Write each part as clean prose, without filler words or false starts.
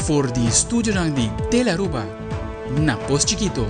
For di studionan di Telearuba na Pos Chikito.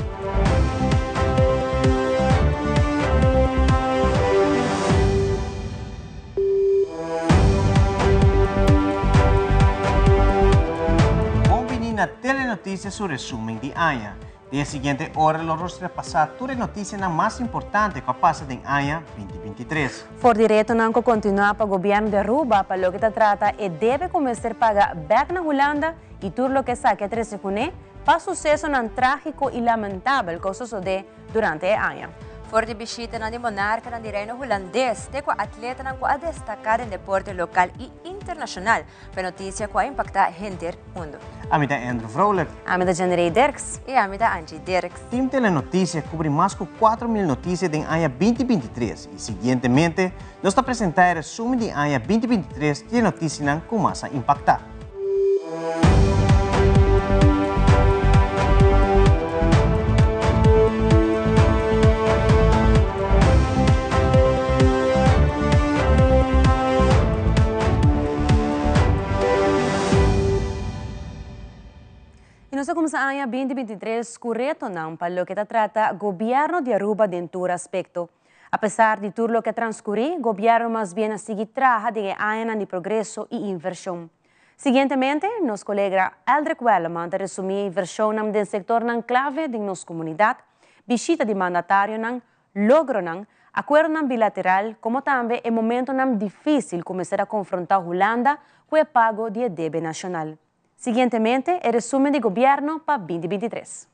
Bon bini na Telenoticias su resumen di aña. Den e siguiente ora lo nos repasá tur e notisianan mas importante ku a pasa den aña 2023. For di retonan ku kontinuá pa gobièrnu di Aruba pa loke ta trata e debe ku mester paga bèk na Hulanda i tur loke esaki a trese kuné pa susesonan trágiko i lamentabel ku a sosodé durante e aña. For di bishitanan di monarkanan di Reino Hulandes te ku atletanan ku a destaká den deporte lokal i internashonal pa e notisia ku a impaktá henter mundu. Ami ta Andrew Vrolijk. Ami ta Jennerey Dirks. I ami ta Angie Dirks. Team Telenoticia kubri mas ku 4.000 notisia den aña 2023 i siguientemente nos ta presentá e resumen di aña 2023 di e notisianan ku mas a impaktá. Y nos a cuminsa aña 2023 cu retonan pa loke ta trata Gobierno di Aruba den tur aspecto. A pesar di tur loke a transcuri, Gobierno mas bien a sigui traha den e añanan di progreso y inversion. Siguientemente, nos colega Eldrick Werleman ta resumi e inversionnan den sectornan clave den nos comunidad, bishita di mandatarionan, logronan, acuerdonan bilateral como tambe e momentonan dificil cu mester a confronta Hulanda cu e pago di e debe nacional. Siguientemente e resumen di Gobierno pa 2023.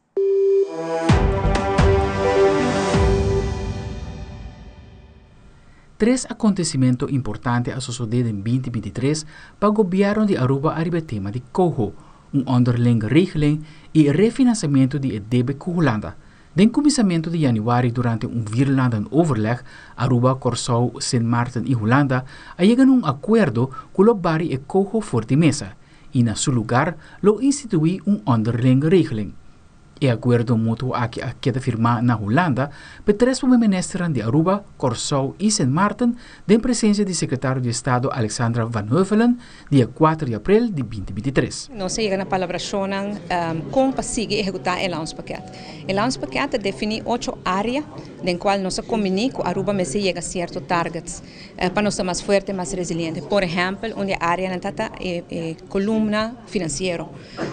Tres acontecimento importante a sosode den 2023 pa Gobierno di Aruba ariba e tema di coho, un onderlinge regeling y refinanciamento di e debe cu Hulanda. Den kuminsamentu di yanüari durante un vierlandenoverleg, Aruba, Kòrsou, Sint Maarten i Hulanda a yega na un akuerdo ku lo bari e koho for di mesa i na su lugar lo instituí un onderlinge regeling. E akuerdo mutuo aki a keda firmá na Hulanda p'e tres prome ministernan di Aruba, Kòrsou i Sint Maarten den presensia di Sekretario di Estado Alexandra van Huffelen dia kuater di aprel di 2023. Nos a yega na palabrashonnan kon pa sigui ehekutá e landspakket. E landspakket ta definí ocho área den kual nos a kombiní ku Aruba mester yega sierto targets pa nos ta mas fuerte, mas resiliente. Por ehèmpel, un di e áreanan ta ta e kolumna finansiero.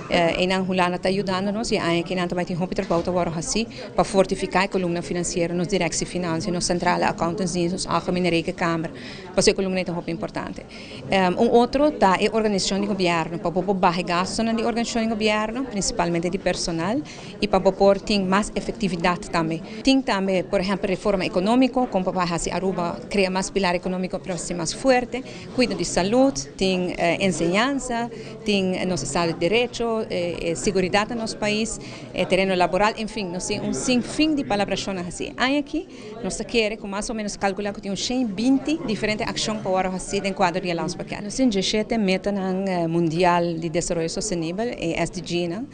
Einan Hulanda ta yudando nos i e aña aki nan ta bai tin hopi trabou ta wòrdu hasí pa fortifiká e kolumna finansiero, nos direksie finansia, nos sentrale accountantsdienst, nos algemene rekenkamer, pasobra e kolumna ei ta hopi importante. Un otro ta e organisashon di gobièrnu, pa bo por baha e gastunan di organisashon di gobièrnu, prinsipalmente di personal, i pa bo por tin mas efektividat tambe. Tin tambe, por ehèmpel, reforma ekonómiko, kon pa bai hasi Aruba krea mas pilar ekonómiko pero hasi mas fuerte, kuido di salud, tin enseñansa, tin nos estado di derecho, seguridat na nos pais, e tereno laboral, enfin, nos tin un sinfin di palabrashonnan hasi. Aña aki nos ta kere ku mas o ménos kalkulá ku tin un 120 diferente akshon pa wòrdu hasi den kuadro di e Landspakket. Nos tin 17 metanan mundial di desaroyo sostenibel, e SDGnan.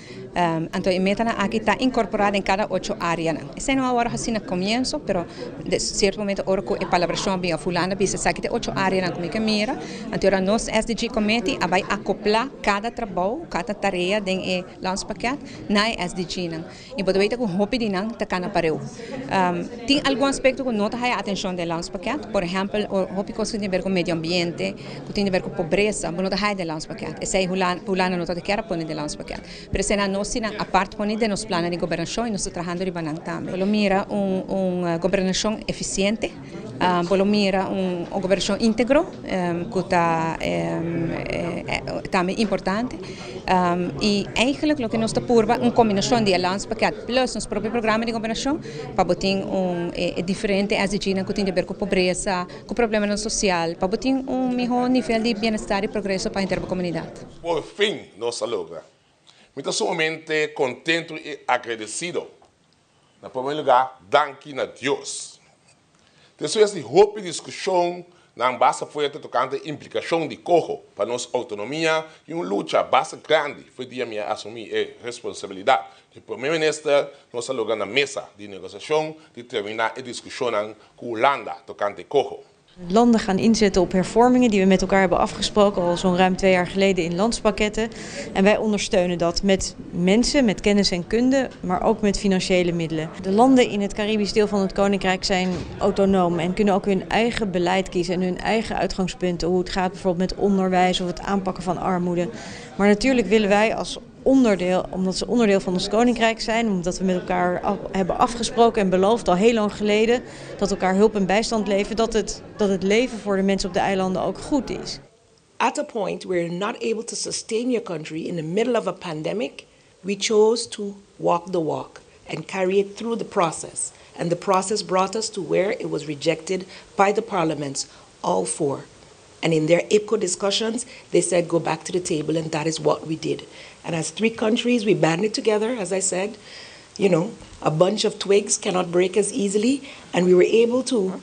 Anto e metanan aki ta inkorporá den kada ocho áreanan. Esei no a wòrdu hasí na komienso, pero den sierto momento ora ku e palabrashon a bin òf Hulanda a bisa esaki ta e ocho áreanan ku mi ke mira, anto ora nos SDG Committee a bai akoplá kada trabou, kada tarea den e landspakket na e SDGnan. I bo ta weta ku hopi di nan ta kana pareu. Tin algun aspekto ku no ta haya atenshon den landspakket, por ehèmpel hopi kos ku tin di ber ku medio ambiente, ku tin di ber ku pobresa, bo no ta haya den landspakket. Esei Hulanda no ta kier a pone den landspakket. Pero eseinan nos tin nan apart pone den nos plannan di gobernashon i nos ta trahando riba nan tambe. Bo lo mira un gobernashon efisiente, bo lo mira un gobernashon íntegro ku ta tambe importante. I eigenlijk loke nos ta purba un kombinashon di e landspakket plus nos propio programa di gobernashon pa bo tin un e diferente SDGnan ku tin di ber ku pobresa, ku problemanan sosial, pa bo tin un mihó nivel di bienestar i progreso pa henter bo komunidat. Por fin nos a logra. Mi ta sumamente contento y agradecido. Na prome lugar, danki na Dios. Despues di hopi discusion nan basta fuerte tocante e implicacion di coho pa nos autonomia y un lucha basta grandi foi dia mi a asumi e responsabilidad di Prome Minister, nos a logra na mesa di negociacion di termina e discusionnan cu Hulanda tocante coho. Landen gaan inzetten op hervormingen die we met elkaar hebben afgesproken al zo'n ruim 2 jaar geleden in landspakketten. En wij ondersteunen dat met mensen, met kennis en kunde, maar ook met financiële middelen. De landen in het Caribisch deel van het Koninkrijk zijn autonoom en kunnen ook hun eigen beleid kiezen en hun eigen uitgangspunten. Hoe het gaat bijvoorbeeld met onderwijs of het aanpakken van armoede. Maar natuurlijk willen wij als onderdeel, omdat ze onderdeel van ons koninkrijk zijn, omdat we met elkaar hebben afgesproken en beloofd al heel lang geleden dat elkaar hulp en bijstand leveren, dat het leven voor de mensen op de eilanden ook goed is. At a point where you're not able to sustain your country in the middle of a pandemic, we chose to walk the walk and carry it through the process. And the process brought us to where it was rejected by the parliaments, all four. And in their IPCO discussions, they said go back to the table, and that is what we did. And as three countries, we banded together, as I said. A bunch of twigs cannot break as easily. And we were able to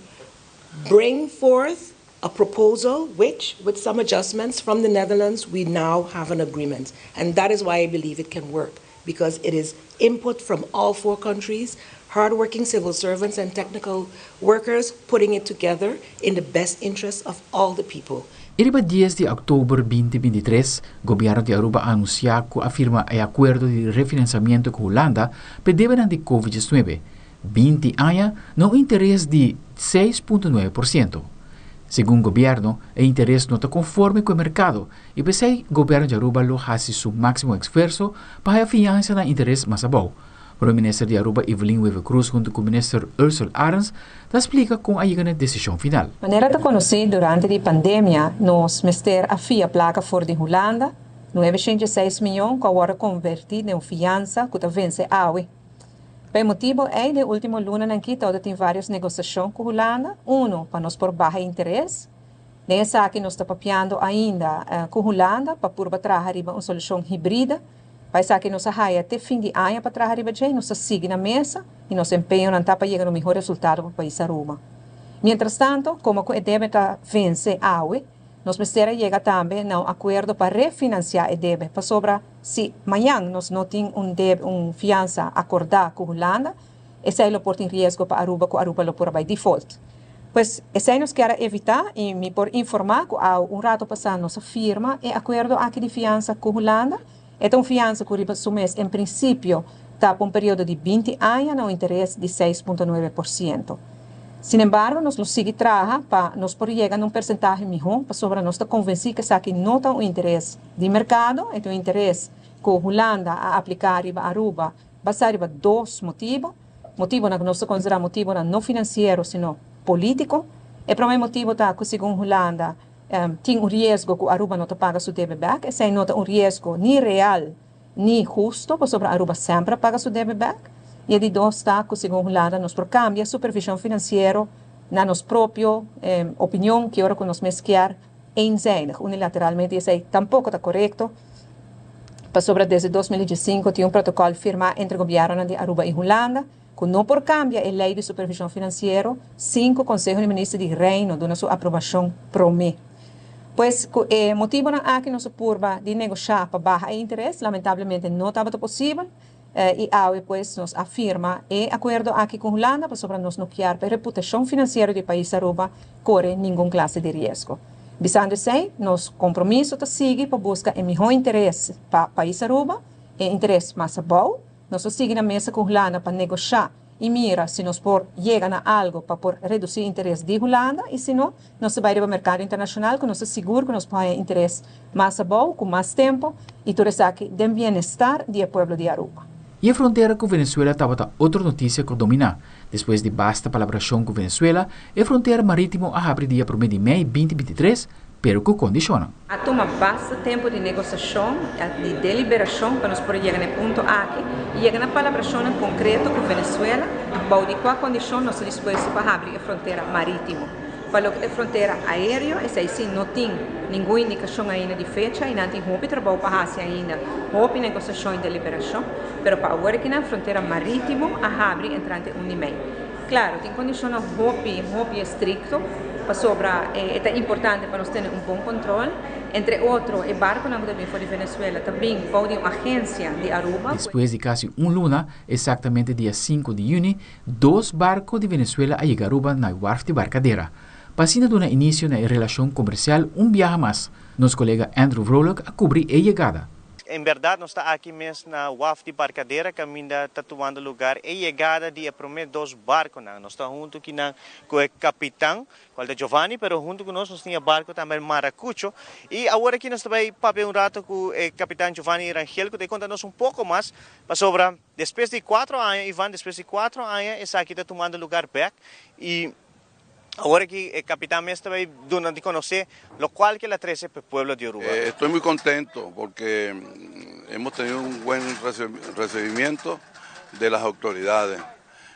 bring forth a proposal which, with some adjustments from the Netherlands, we now have an agreement. And that is why I believe it can work, because it is input from all four countries, hardworking civil servants and technical workers putting it together in the best interest of all the people. Riba 10 di october 2023, gobierno di Aruba a anuncia cu a firma e acuerdo di refinanciamento cu Hulanda pa debe di COVID-19. 20 aña, na interes di 6,9%. Segun gobierno, e interes no ta conforme cu e mercado y p'esey gobierno di Aruba lo haci su maximo esfuerso pa fiansa na interes mas abou. Prome Minister di Aruba Evelyn Wever-Croes hunto cu Minister Ursula Arends ta splica con a yega na e decision final. Manera ta conoci, durante e pandemia, nos mester a fia placa for di Hulanda, 906 miyon, cu awor a converti den fiansa cu ta vence awe. Pa motibo ey, den ultimo lunanan aki tin varios negociacion cu Hulanda. Uno, pa nos por baha interes. Den esaki nos ta papiando ainda cu Hulanda pa por traha un solucion hibrido. Pa esaki nos a haya te fin di aña pa traha riba dje, nos sigui na mesa y nos empeño ta pa yega na miho resultado pa pais Aruba. Mientras tanto, como e debe ta vence awe, nos mester a yega tambe na un acuerdo pa refinancia e debe. Pasobra, si mañan nos no tin un debe, un fiansa acorda cu Hulanda, esey lo por tin riesgo pa Aruba, cu Aruba lo por bay default. Pues esey nos kier evita y mi por informa cu un rato pasa nos a firma e acuerdo aki di fiansa cu Hulanda. E ta un fiansa cu riba su mes, en principio, ta pa un periodo di 20 aña na un interes di 6,9%. Sin embargo, nos lo sigui traha pa nos por yega na un porcentahe miho, pasobra nos ta convenci cu esaki no ta un interes di mercado, e un interes cu Hulanda a aplica riba Aruba, basa riba dos motibo. Motibo cu nos ta considera motibo no financiero, sino politico. E prome motibo ta cu segun Hulanda tin un riesgo cu Aruba no ta paga su debe back. Esey no ta un riesgo ni real ni husto, pasobra Aruba semper a paga su debe back. Y di dos ta cu segun Hulanda nos por cambia supervision financiero na nos propio opinion, cu ora cu nos mes kier, eenzijdig, unilateralmente, esey tampoco ta corecto. Pasobra desde 2005 tin un protocol firma entre gobierno di Aruba y Hulanda, cu no por cambia e ley di supervision financiero sin cu Conseho di Minister di Reino duna su aprobacion prome. Pues motibo nan aki nos a purba di negocia pa baha interes, lamentablemente no tabata posibel. Y awe pues nos a firma e acuerdo aki cu Hulanda, pasobra nos no kier pa reputacion financiero di pais Aruba core ningun clase di riesgo. Bisando esey, nos compromiso ta sigui pa busca e miho interes pa pais Aruba, e interes mas abou. Nos ta sigui na mesa cu Hulanda pa negocia y mira si nos por yega na algo pa por reduci interes di Hulanda y si no, nos ta bay pa mercado internacional, cu nos ta sigur cu nos por interes mas abou, cu mas tempo y tur esaki den bienestar di pueblo di Aruba. Y e frontera cu Venezuela tabata otro noticia cu a domina. Despues di basta palabracion cu Venezuela, e frontera maritimo a habri dia 1 di mei 2023, pero cu condicion. A tuma basta tempo di negociacion, di deliberacion, pa nos por yega na e punto aki y yega na palabracion concreto cu Venezuela, di cua condicion nos ta dispuesto pa habri e frontera maritimo. Pa e frontera aereo, esey si no tin ningun indicacion ainda di fecha y no tin hopi trabou pa haci ainda, hopi negociacion y deliberacion, pero pa awor aki na frontera maritimo a habri entrante 1 di mei. Claro, tin condicion hopi, hopi estricto, pasobra ta importante pa nos tin un bon control. Entre otro, e barconan cu ta for di Venezuela tambe por un agencia di Aruba. Despues di casi un luna, exactamente dia 5 di juni, dos barco di Venezuela a yega Aruba na wharf di Barcadera. pa asina duna inicio na e relacion comercial un biaha mas. Nos colega Andrew Vrolijk a cubri e yegada. En berdad nos ta aki mes na waf di Barcadera caminda ta tumando lugar e yegada di e prome dos barconan. Nos ta hunto kinan cu e capitan, cual ta Giovanni, pero hunto cu nos nos tin e barco tambe el Maracucho. Y awor aki nos ta bay papia un rato cu e capitan Giovanni Rangel cu ta conta nos un poco mas pasobra despues di cuatro aña, Ivan, despues di cuatro aña esaki ta tumando lugar bek y awor aki e capitan mes ta bay duna di conoce locual cu el a trece pa e pueblo di Aruba. Estoy muy contento porque hemos tenido un buen recibimiento de las autoridades.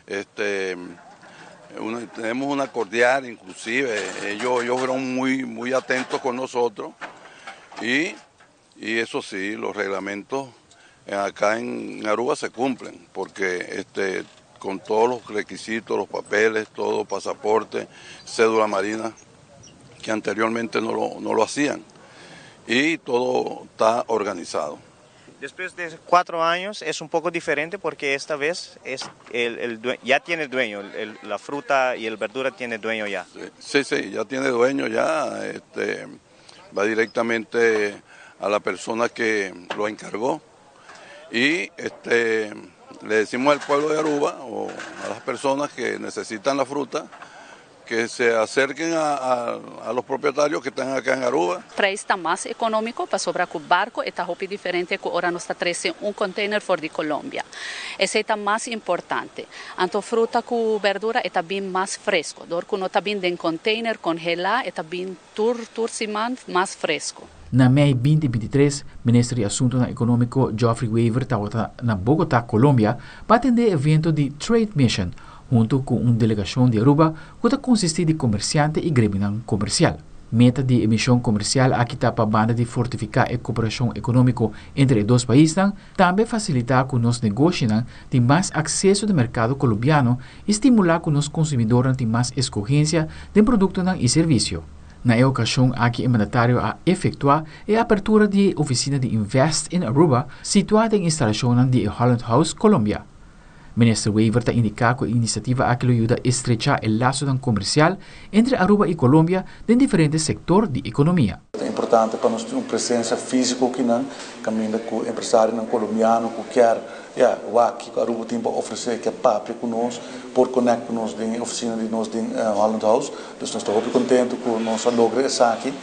Este, tenemos una cordial, inclusive, ellos fueron muy, muy atentos con nosotros y eso sí, los reglamentos acá en Aruba se cumplen, porque con todos los requisitos, los papeles, todo, pasaporte, cédula marina, que anteriormente no lo hacían. Y todo está organizado. Después de 4 años es un poco diferente porque esta vez es el ya tiene dueño, la fruta y el verdura tiene dueño ya. Sí, ya tiene dueño ya, va directamente a la persona que lo encargó y le decimos al pueblo de Aruba o a las personas que necesitan la fruta que se acerquen a los propietarios que están acá en Aruba. Prijs ta mas economico, pasobra cu barco ta hopi diferente cu ora nos ta trece un container for di Colombia. Esey ta mas importante. Anto fruta cu berdura ta bin mas fresco. Door cu no ta bin den container congela, ta bin tur siman mas fresco. Na mei 2023, Minister di Asunto Economico Geoffrey Wever tabata na Bogota, Colombia, pa atende evento di Trade Mission, hunto cu un delegacion di Aruba cu ta consisti di comerciante y gremio comercial. Meta di e mision comercial aki ta pa banda di fortifica e cooperacion economico entre e dos paisnan, tambe facilita cu nos negoshinan tin mas acceso na mercado colombiano y stimula cu nos consumidornan tin mas escogencia di productonan y servicio. Na e ocasion aki e mandatario a efectua e apertura di oficina di Invest in Aruba, situa den instalacion di Holland House, Colombia. Minister Wever ta indica cu e iniciativa aki lo yuda estrecha e laso comercial entre Aruba y Colombia den diferente sector di economia. Ta importante pa nos tin un presencia fisico aki nan, caminda cu empresarionan colombiano cu kier, ja, wak kico Aruba tin pa ofrece, kier papia cu nos, por connect cu nos den oficina di nos den Holland House. Dus nos ta hopi contento cu nos a logra esaki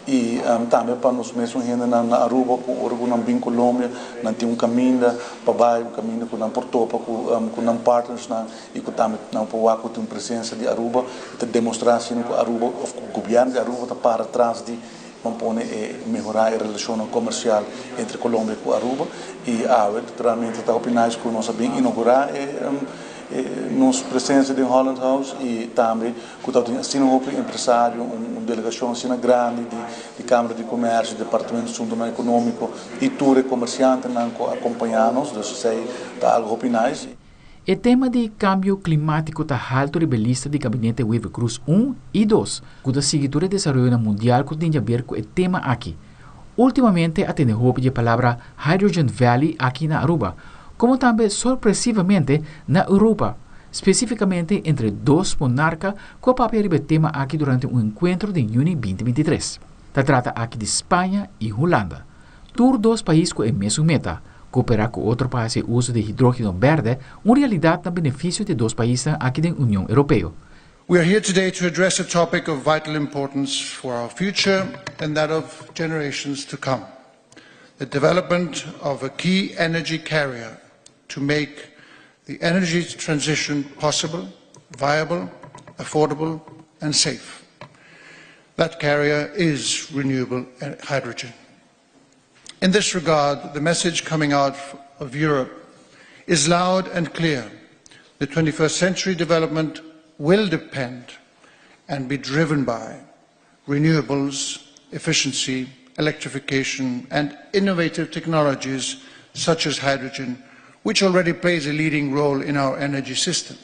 y tambe pa nos mes hende na Aruba cu ora cu nan bin Colombia, nan tin un caminda pa bay, un caminda cu nan por topa cu nan partners nan y cu tambe nan por wak cu tin presencia di Aruba y ta demostra asina cu Aruba of cu gobierno di Aruba ta para tras di ban pone e mehora e relacion comercial entre Colombia y Aruba. Y naturalmente ta hopi nice cu nos a bin inaugura nos presencia den Holland House y tambe cu tin asina hopi empresario, un delegacion asina grandi di Camara di Comercio, Departamento di Asunto Economico y tur comerciantenan cu a acompaña nos, dus esey ta algo hopi nice. E tema di cambio climatico ta halto riba lista di gabinete Wever Croes 1 y 2, cu ta sigui e desaroyo mundial cu tin di haber cu e tema aki. Ultimamente, a tende hopi di palabra Hydrogen Valley aki na Aruba, como tambe sorpresivamente na Europa, specificamente entre dos monarca cu a papia riba e tema aki durante un encuentro di juni 2023. Ta trata aki di Spaña y Hulanda. Tur dos pais cu e mesun meta, coopera cu otro pa haci uso di hidrogeno berde, un realidad na beneficio di dos pais aki den Union Europeo. We are here today to address a topic of vital importance for our future and that of generations to come. The development of a key energy carrier to make the energy transition possible, viable, affordable and safe. That carrier is renewable hydrogen. In this regard, the message coming out of Europe is loud and clear. The 21st century development will depend and be driven by renewables, efficiency, electrification, and innovative technologies such as hydrogen, which already plays a leading role in our energy system.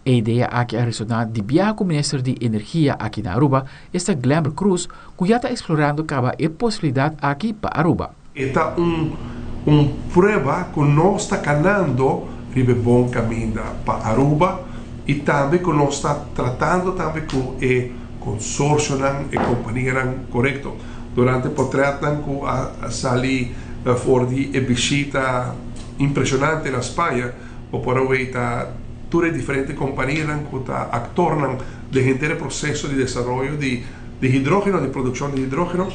E idea aki a resona di biaha cu Minister di Energia aki na Aruba, esta Glenbert Croes, cu ya ta explorando caba e posibilidad aki pa Aruba. Ta un prueba cu nos ta canando riba bon caminda pa Aruba y tambe cu nos ta tratando tambe cu e konsorsionan, e kompanianan korekto. Durante potrètnan ku a sali for di e bishita impreshonante na Spaña, bo por a weita tur e diferente kompanianan ku ta aktornan den henter e proseso di desaroyo di hidrógeno, di produkshon di hidrógeno,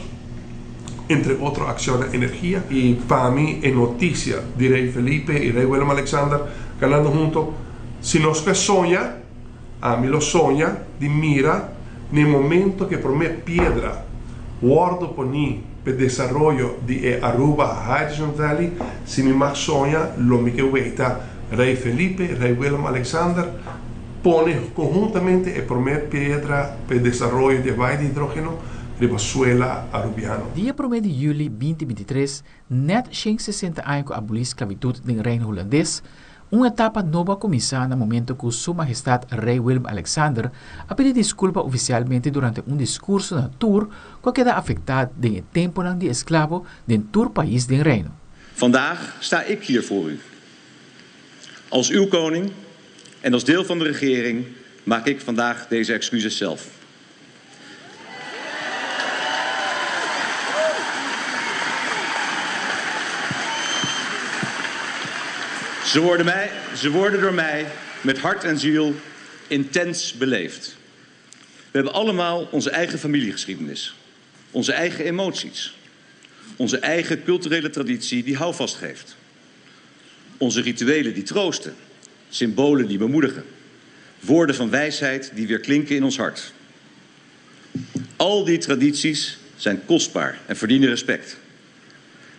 entre otro Acciona Energia. I pa mi e notisia di Rei Felipe i Rei Willem Alexander ganando hunto, si nos ke soña, ami lo soña di mira n'e momento ku e promé piedra wòrdu poní p'e desaroyo di e Aruba Hydrogen Valley, si mi mag soña lo mi ke weita Rei Felipe, Rei Willem Alexander pone konhuntamente e promé piedra p'e desaroyo di e Valle di Hidrógeno riba suela arubiano. Dia promé di yüli 2023, nèt 160 aña ku abolí sklabitut den Reino Hulandes, un etapa nobo a kuminsá na momento ku Su Mahestat Rei Willem Alexander a pidi diskulpa ofisialmente durante un diskurso na tur ku a keda afektá den e tempunan di esklabo den tur pais den Reino. Vandaag sta ik hier voor u. Als uw koning en als deel van de regering maak ik vandaag deze excuses zelf. Ze worden, mij, ze worden door mij met hart en ziel intens beleefd. We hebben allemaal onze eigen familiegeschiedenis, onze eigen emoties, onze eigen culturele traditie die houvast geeft. Onze rituelen die troosten, symbolen die bemoedigen, woorden van wijsheid die weer klinken in ons hart. Al die tradities zijn kostbaar en verdienen respect.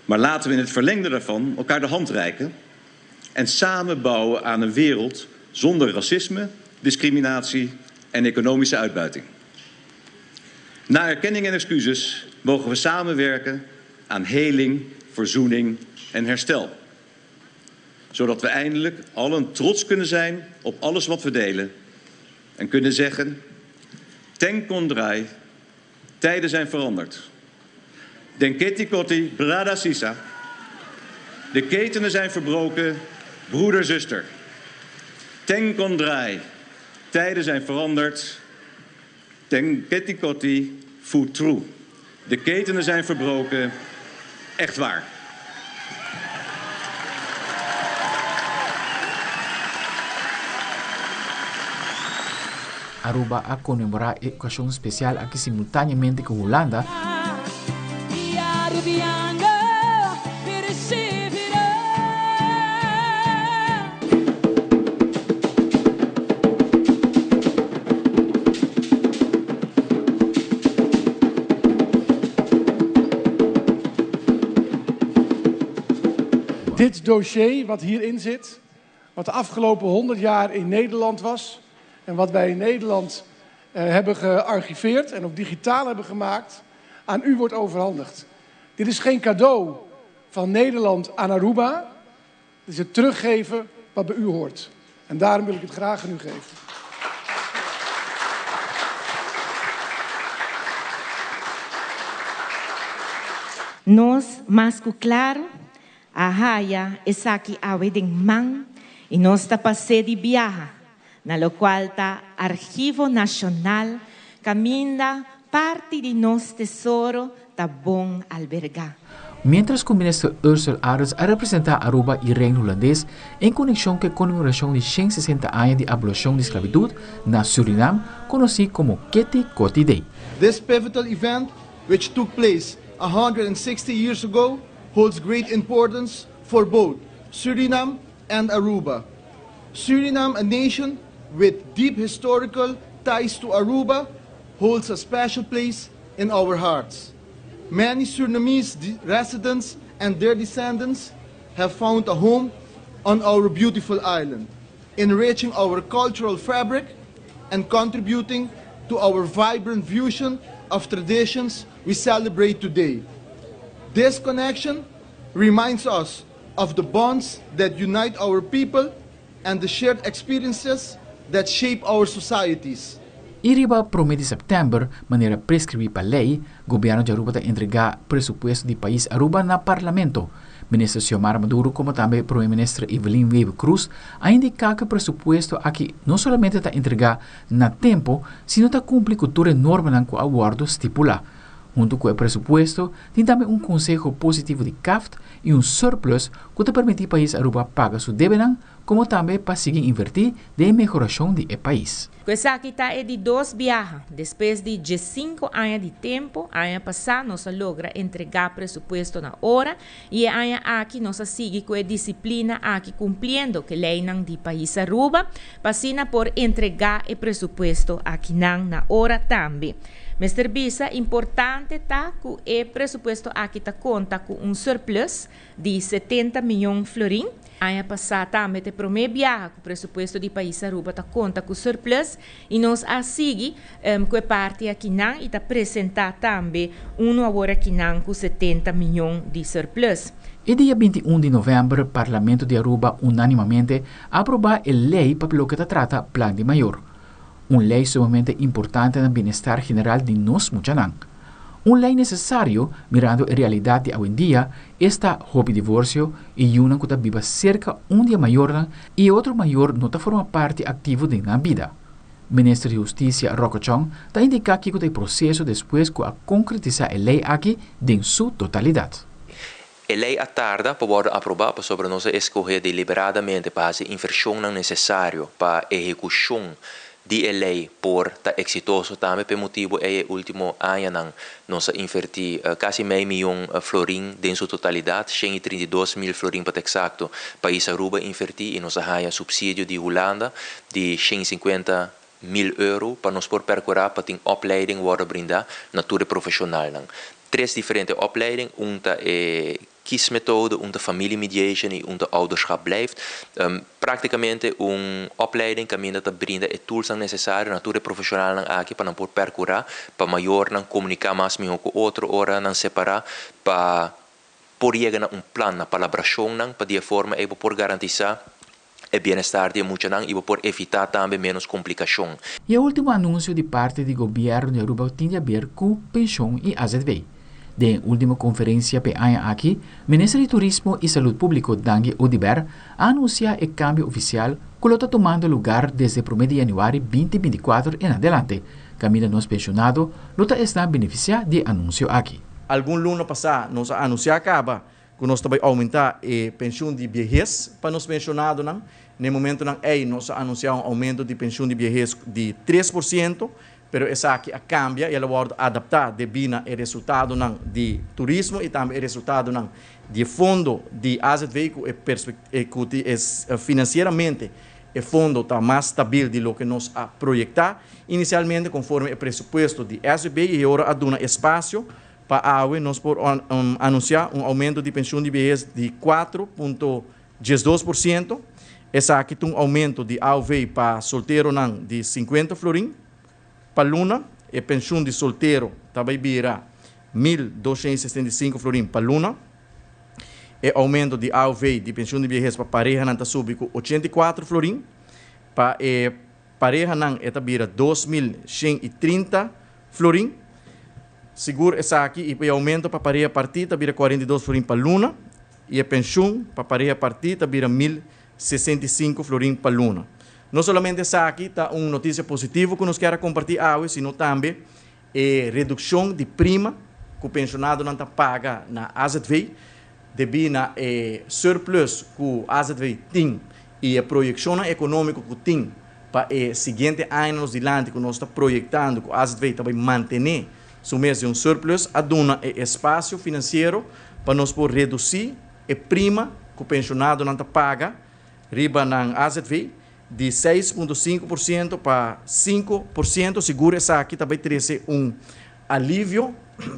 Maar laten we in het verlengde daarvan elkaar de hand reiken en samen bouwen aan een wereld zonder racisme, discriminatie en economische uitbuiting. Na erkenning en excuses mogen we samenwerken aan heling, verzoening en herstel. Zodat we eindelijk allen trots kunnen zijn op alles wat we delen en kunnen zeggen: Ten kondrai, tijden zijn veranderd. Den keti brada sisa. De ketenen zijn verbroken, broeder, zuster. Ten kondrai, tijden zijn veranderd. Ten keti futru. De ketenen zijn verbroken, echt waar. Aruba a konmemorá e okashon spesial aki simultáneamente ku Hulanda. Dit dossier wat hierin zit, wat de afgelopen 100 jaar in Nederland was en wat wij in Nederland hebben gearchiveerd en ook digitaal hebben gemaakt, aan u wordt overhandigd. Dit is geen cadeau van Nederland aan Aruba. Het is het teruggeven wat bij u hoort. En daarom wil ik het graag aan u geven. Nos mas ku klaru a haya esaki awe den man i nos ta pas'é di biaha na lokual ta Archivo Nashonal kaminda parti di nos tesoro ta bon albergá. Miéntras ku Minister Ursell Arends a representá Aruba i Reino Hulandes en konekshon ku e konmemorashon di 160 aña di abolushon di sklabitut na Surinam, konosí komo Keti Koti Day. This pivotal event, which took place 160 years ago, holds great importance for both Suriname and Aruba. Suriname, a nation with deep historical ties to Aruba, holds a special place in our hearts. Many Surinamese residents and their descendants have found a home on our beautiful island, enriching our cultural fabric and contributing to our vibrant fusion of traditions we celebrate today. This connection reminds us of the bonds that unite our people and the shared experiences that shape our societies. I riba promé di sèptèmber, manera preskribí pa lei, gobièrnu di Aruba ta entregá presupuesto di pais Aruba na Parlamento. Minister Xiomara Maduro como tambe Prome Minister Evelyn Wever Croes a indica cu e presupuesto aki no solamente ta entrega na tempo, sino ta cumpli cu tur e normanan cu a wordo stipula. Hunto cu e presupuesto tin tambe un conseho positivo di CAFT y un surplus cu ta permiti pais Aruba paga su debenan como tambe pa sigui inverti den e mehoracion di e pais. Ku esaki ta e di dos biaha. Despues di diesinku aña di tempu, aña pasá nos a logra entregá presupuesto na ora i e aña aki nos a sigui ku e disiplina aki kumpliendo ku e leinan di pais Aruba pa asina por entregá e presupuesto akinan na ora tambe. Mester bisa importante ta ku e presupuesto aki ta konta ku un surplus di setenta miyon florin. Aña pasá tambe ta e promé biaha ku presupuesto di pais Aruba ta konta ku surplus i nos a sigui ku e parti akinan i ta presentá tambe unu awor akinan ku setenta miyon di surplus. E dia 21 di novèmber Parlamento di Aruba unánimamente a aprobá e lei pa loke ta trata Plan di Mayor. Un lei sumamente importante na bienestar general di nos muchanan. Un lei necesario mirando e realidad di awendia, esta hopi divorcio y yunan cu ta biba cerca un di e mayornan y e otro mayor no ta forma parti activo den nan bida. Minister di Husticia Rocco Chong ta indica kico ta e proceso despues cu a concretisa e lei aki den su totalidad. E lei a tarda pa wòrdu aprobá pasobra nos a eskohé deliberadamente pa hasi invershonnan nesesario pa ehekushon di e lei por ta eksitoso. Tambe pa e motibu ei e último añanan nos a invertí kasi mei mion florin den su totalidat, 132.000 florin pa ta eksakto, pais Aruba a invertí i nos a haña supsidio di Hulanda di 150.000 euro pa nos por perkurá pa tin opleiding wòrdu brindá na tur e profeshonalnan. Tres diferente opleiding, un ta e kiesmethode, un ta familiemediation y un ta ouderschap blijft. Prácticamente un opleiding caminda ta brinda e toolsnan necesario na tur e profesionalnan aki pa nan por percura pa mayornan comunica mas miho cu otro ora nan separa pa por yega na un plan, na palabracionnan pa di e forma ey bo por garantisa e bienestar di e muchanan y bo por evita tambe menos complicacion. E ultimo anuncio di parti di Gobierno di Aruba tin di haber cu pension y azv. Den e ultimo conferencia p'e aña aki, Minister di Turismo y Salud Publico Dangui Oduber a anuncia e cambio oficial cu lo ta tumando lugar desde prome di januari 2024 en adelante, caminda nos pensionado lo ta esnan beneficia di e anuncio aki. Algun luna pasá nos a anuncia caba ku nos ta bai oumentá e penshun di biehes pa nos penshonadonan. Na e momentonan ei nos a anunsiá un oumento di penshun di biehes di 3%, pero esaki a kambia i el a wòrdu adaptá debí na e resultadonan di turismo i tambe e resultadonan di e fondo di azv ku e ku finansieramente e fondo ta mas stabil di loke nos a proyektá inisialmente konforme e presupuesto di SVB i e ora a duna espasio Pa awe nos por anunsiá un oumento di penshun di behes di 4.12%. Esaki ta un oumento di AOV pa solteronan di 50 florin pa luna. E penshun di soltero ta bai bira 1265 florin pa luna. E oumento di AOV di penshun di behes pa parehanan ta subi ku 84 florin. Pa e parehanan e ta bira 2130 florin. Sigur esaki i e oumento pa pareha partí ta bira 42 florin pa luna i e penshun pa pareha partí ta bira 1065 florin pa luna. No solamente esaki ta un notisia positivo ku nos kier a kompartí awe, sino tambe e redukshon di prima ku penshonadonan ta paga na azv debí na e surplus ku azv tin i e proyekshonnan ekonómiko ku tin pa e siguiente añanan nos dilanti ku nos ta proyektando ku azv ta bai mantené su mes den un surplus a duna e espasio finansiero pa nos por redusí e prima ku penshonadonan ta paga riba nan azv di 6.5% pa 5%. Sigur esaki ta bai trese un alivio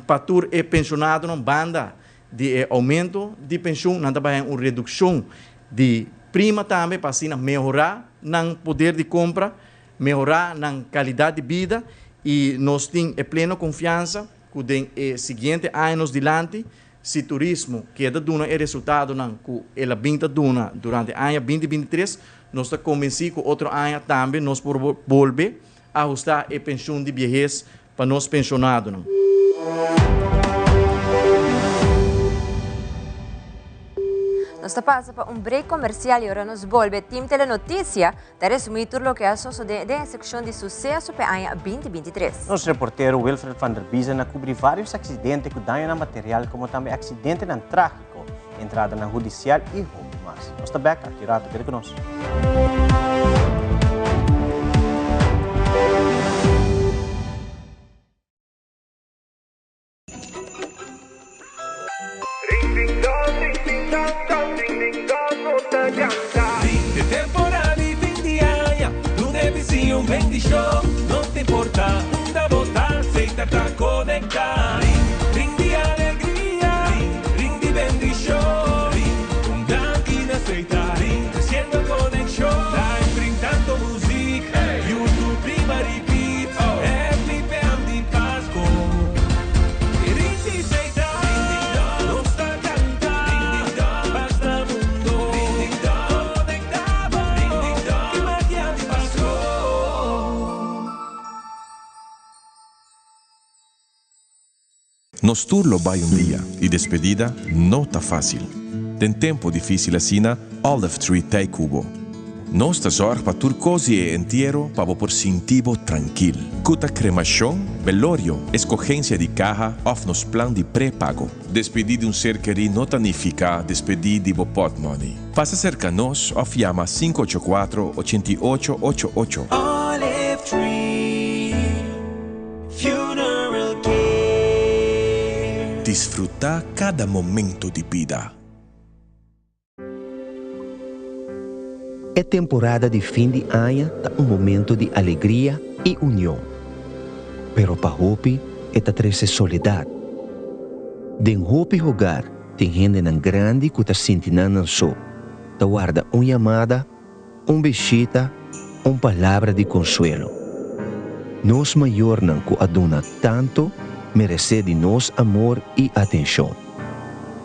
pa tur e penshonadonan banda di e oumento di penshun, nan ta bai haña un redukshon di prima tambe pa asina mehorá nan poder di kompra, mehorá nan kalidat di bida i nos tin e pleno konfiansa ku den e siguiente aña nos dilanti si turismo keda duna e resultadonan ku el a bin ta duna durante aña 2023, nos ta konbensí ku otro aña tambe nos por bolbe ahustá e penshun di biehes pa nos penshonadonan. Nos ta pasa pa un break comercial y ora nos bolbe Team Telenoticia ta resumi tur loke a sosode den e seccion di suceso p'e aña 2023. Nos reportero Wilfred van der Biezen a cubri varios accidente cu dañonan material como tambe accidentenan tragico, entradanan hudicial y hopi mas. Nos ta bek aki rato, keda cu nos. Nos tur lo bai un dia y despedida no ta facil. Den tempo dificil asina, Olive Tree t'ey cu bo. Nos ta zorg pa tur cos di e entiero pa bo por sinti bo trankil. Cu ta cremacion, velorio, escogencia di caha of nos plan di prepago. Despedi di un ser keri no ta nifica despedi di bo potmoney. Pasa cerca nos of yama 584 88 88. Olive Tree Funeral Care. Disfruta cada momento di bida. E temporada di fin di aña ta un momento di alegria i union. Pero pa hopi e ta trese soledat. Den hopi hogar tin hendenan grandi ku ta sinti nan nan so, ta warda un yamada, un bishita, un palabra di konsuelo. Nos mayornan ku a duna tantu meresé di nos amor i atenshon.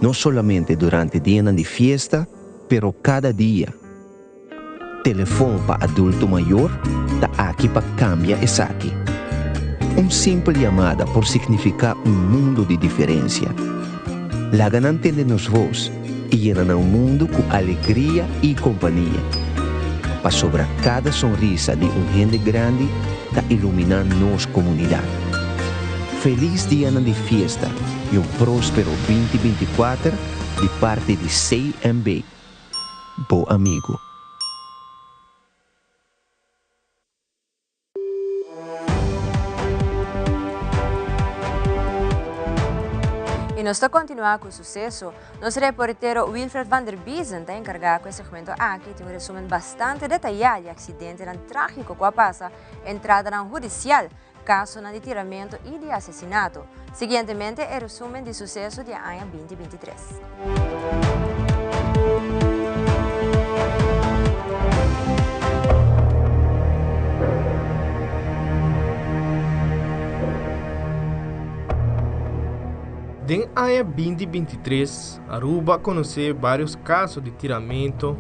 No solamente durante dianan di fiesta, pero kada dia. Telefon pa Adulto Mayor ta aki pa kambia esaki. Un simpel yamada por signifiká un mundu di diferensia. Laga nan tende nos vos i yena nan mundu ku alegria i kompania. Pasobra kada sonrisa di un hende grandi ta iluminá nos komunidat. Felis dianan di fiesta i un próspero 2024 di parti di CMB, bo amigu. I nos ta kontinuá ku suseso. Nos reportero Wilfred van der Biezen ta enkargá ku e segmento aki. Tin un resumen bastante detayá di aksidentenan trágiko ku a pasa, entradanan hudisial, Kasonan di tiramentu i di asesinato. Siguientemente e resumen di suseso di e aña 2023. Den aña 2023, Aruba a konosé vários kaso di tiramentu,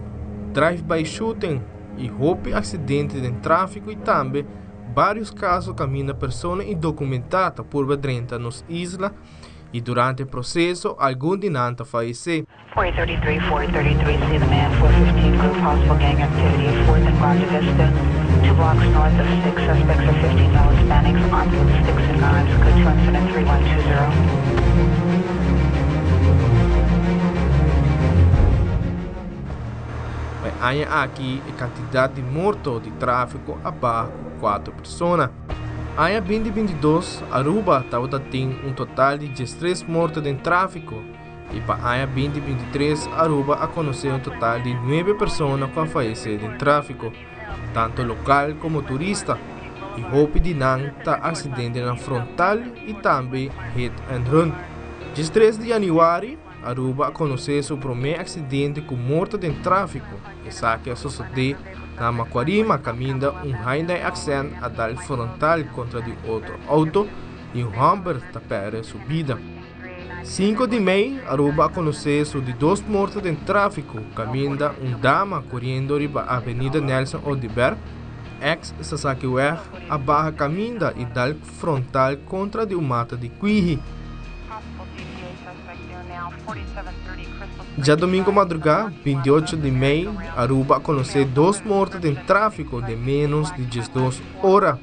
drive-by shooting i hopi aksidente den tráfiko i tambe Varios caso caminda persona indocumentá ta purba drenta nos isla y durante e proceso algun di nan ta fayecé. 433, 433, see the man, 415, group possible gang activity, 4th and Grande Vista, 2 blocks north of 6, suspects are 15 male Hispanics armed with sticks and knives, code 2 incident 3120. Pa e aña aki e cantidad di morto di trafico a baha cu cuatro persona. Aña 2022 Aruba tabata tin un total di 13 morto den trafico y pa aña 2023 Aruba a conoce un total di 9 persona cu a fayece den trafico, tanto local como turista, y hopi di nan ta accidentenan frontal y tambe hit and run. 13 di januari Aruba a konosé su promé aksidente ku morto den tráfiko. Esaki a sosodé na Macuarima kaminda un Hyundai Accent a dal frontal kontra di otro outo i un hòmber ta pèrdè su bida. 5 di mei, Aruba a konosé su di dos morto den tráfiko kaminda un dama koriendo riba Avenida Nelson Oduber, eks Sasakiweg, a baha kaminda i dal frontal kontra di un mata di kwihi. Djadomingo madrugá, 28 di mei, Aruba a konosé dos morto den tráfiko den ménos di 12 ora.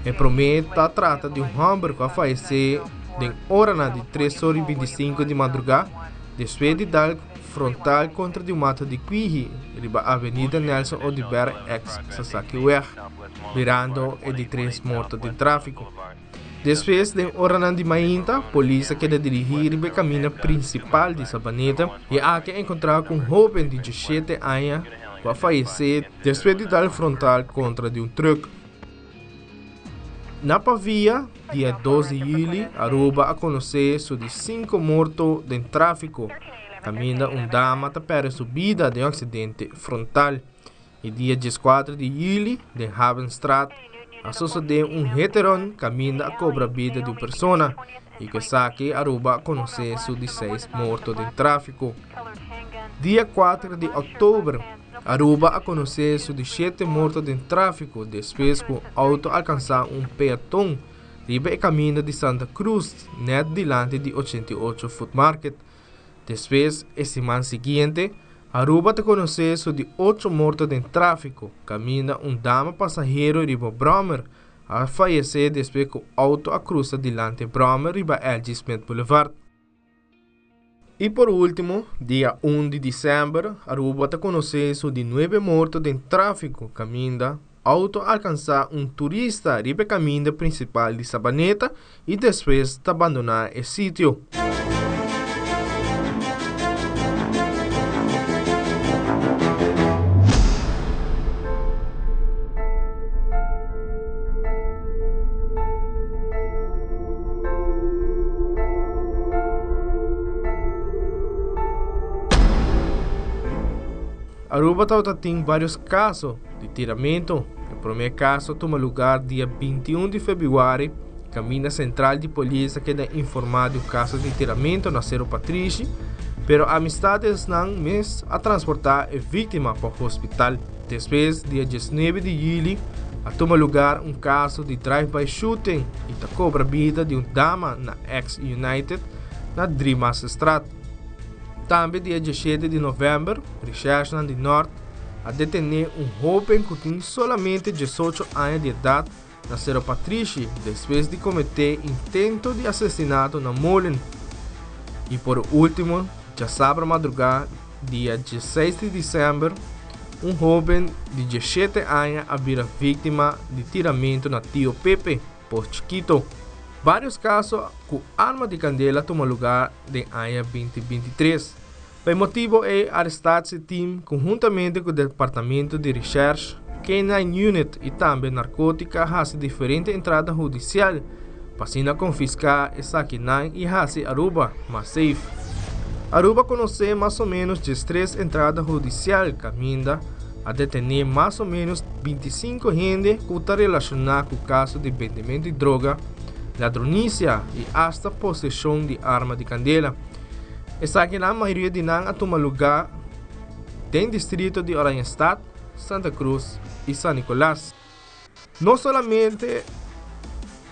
E promé ta trata di un hòmber ku a fayesé den oranan di tres ora i 25 di madrugá despues di dal frontal kontra di un mata di kwihi riba Avenida Nelson Oduber ex Sasakiweg, birando e di tres morto den tráfiko. Despues, den oranan di mainta, polis a keda dirigí riba e kaminda prinsipal di Sabaneta i aki a enkontrá ku un hóben di 17 aña ku a fayesé despues di dal frontal kontra di un trùk. Na Pavia, dia 2 di yüli, Aruba a konosé su di sinku morto den tráfiko, kaminda un dama ta pèrdè su bida den un aksidente frontal. E dia 14 di yüli den Havenstraat a sosodé un hit-and-run kaminda a kobra bida di un persona i ku esaki Aruba a konosé su di seis morto den tráfiko. Dia 4 di òktober Aruba a konosé su di shete morto den tráfiko despues ku un outo alkansá un peaton riba e kaminda di Santa Cruz nèt dilanti di 88 Food Market. Despues, e siman siguiente, Aruba ta konosé su di ocho morto den tráfiko, kaminda un dama pasahero riba bròmer a fayesé despues ku outo a krusa dilanti bròmer riba LG. Smith Boulevard. I por último, dia un di desèmber, Aruba ta konosé su di nuebe morto den tráfiko, kaminda outo a alkansá un turista riba e kaminda prinsipal di Sabaneta i despues ta bandoná e sitio. Aruba tabata tin varios caso di tiramento. E prome caso a tuma lugar dia 21 di februari, caminda central di polis a keda informa di un caso di tiramento na Cerro Patrishi, pero amistadesnan mes a transporta e victima pa hospital. Despues, dia 19 di juli, a tuma lugar un caso di drive-by shooting y ta cobra bida di un dama na ex United na Driemasterstraat. Tambe dia 17 di november, recherchenan di Noord a detené un hóben ku tin solamente 18 aña di edat na Cerro Patrishi despues di kometé intento di asesinato na Molen. I por último, djasabra madrugá dia 16 di desèmber, un hóben di 17 aña a bira víktima di tiramentu na Tio Pepe, Pos Chiquito. Vários kaso ku arma di kandela tuma lugá den aña 2023. Pa e motibo ei arrestatieteam konhuntamente ku Departamento di Recherche, K-9 Unit i tambe Narkotika hasi diferente entrada hudisial pa asina konfiská esakinan i hasi Aruba mas safe. Aruba konosé mas o ménos 13 entrada hudisial kaminda a detené mas o ménos 25 hende ku ta relashoná ku kaso di bendementu di droga, ladronisia i asta poseshon di arma di kandela. Esakinan mayoria di nan a tuma lugá den distrito di Oranjestad, Santa Cruz i San Nicolas. No solamente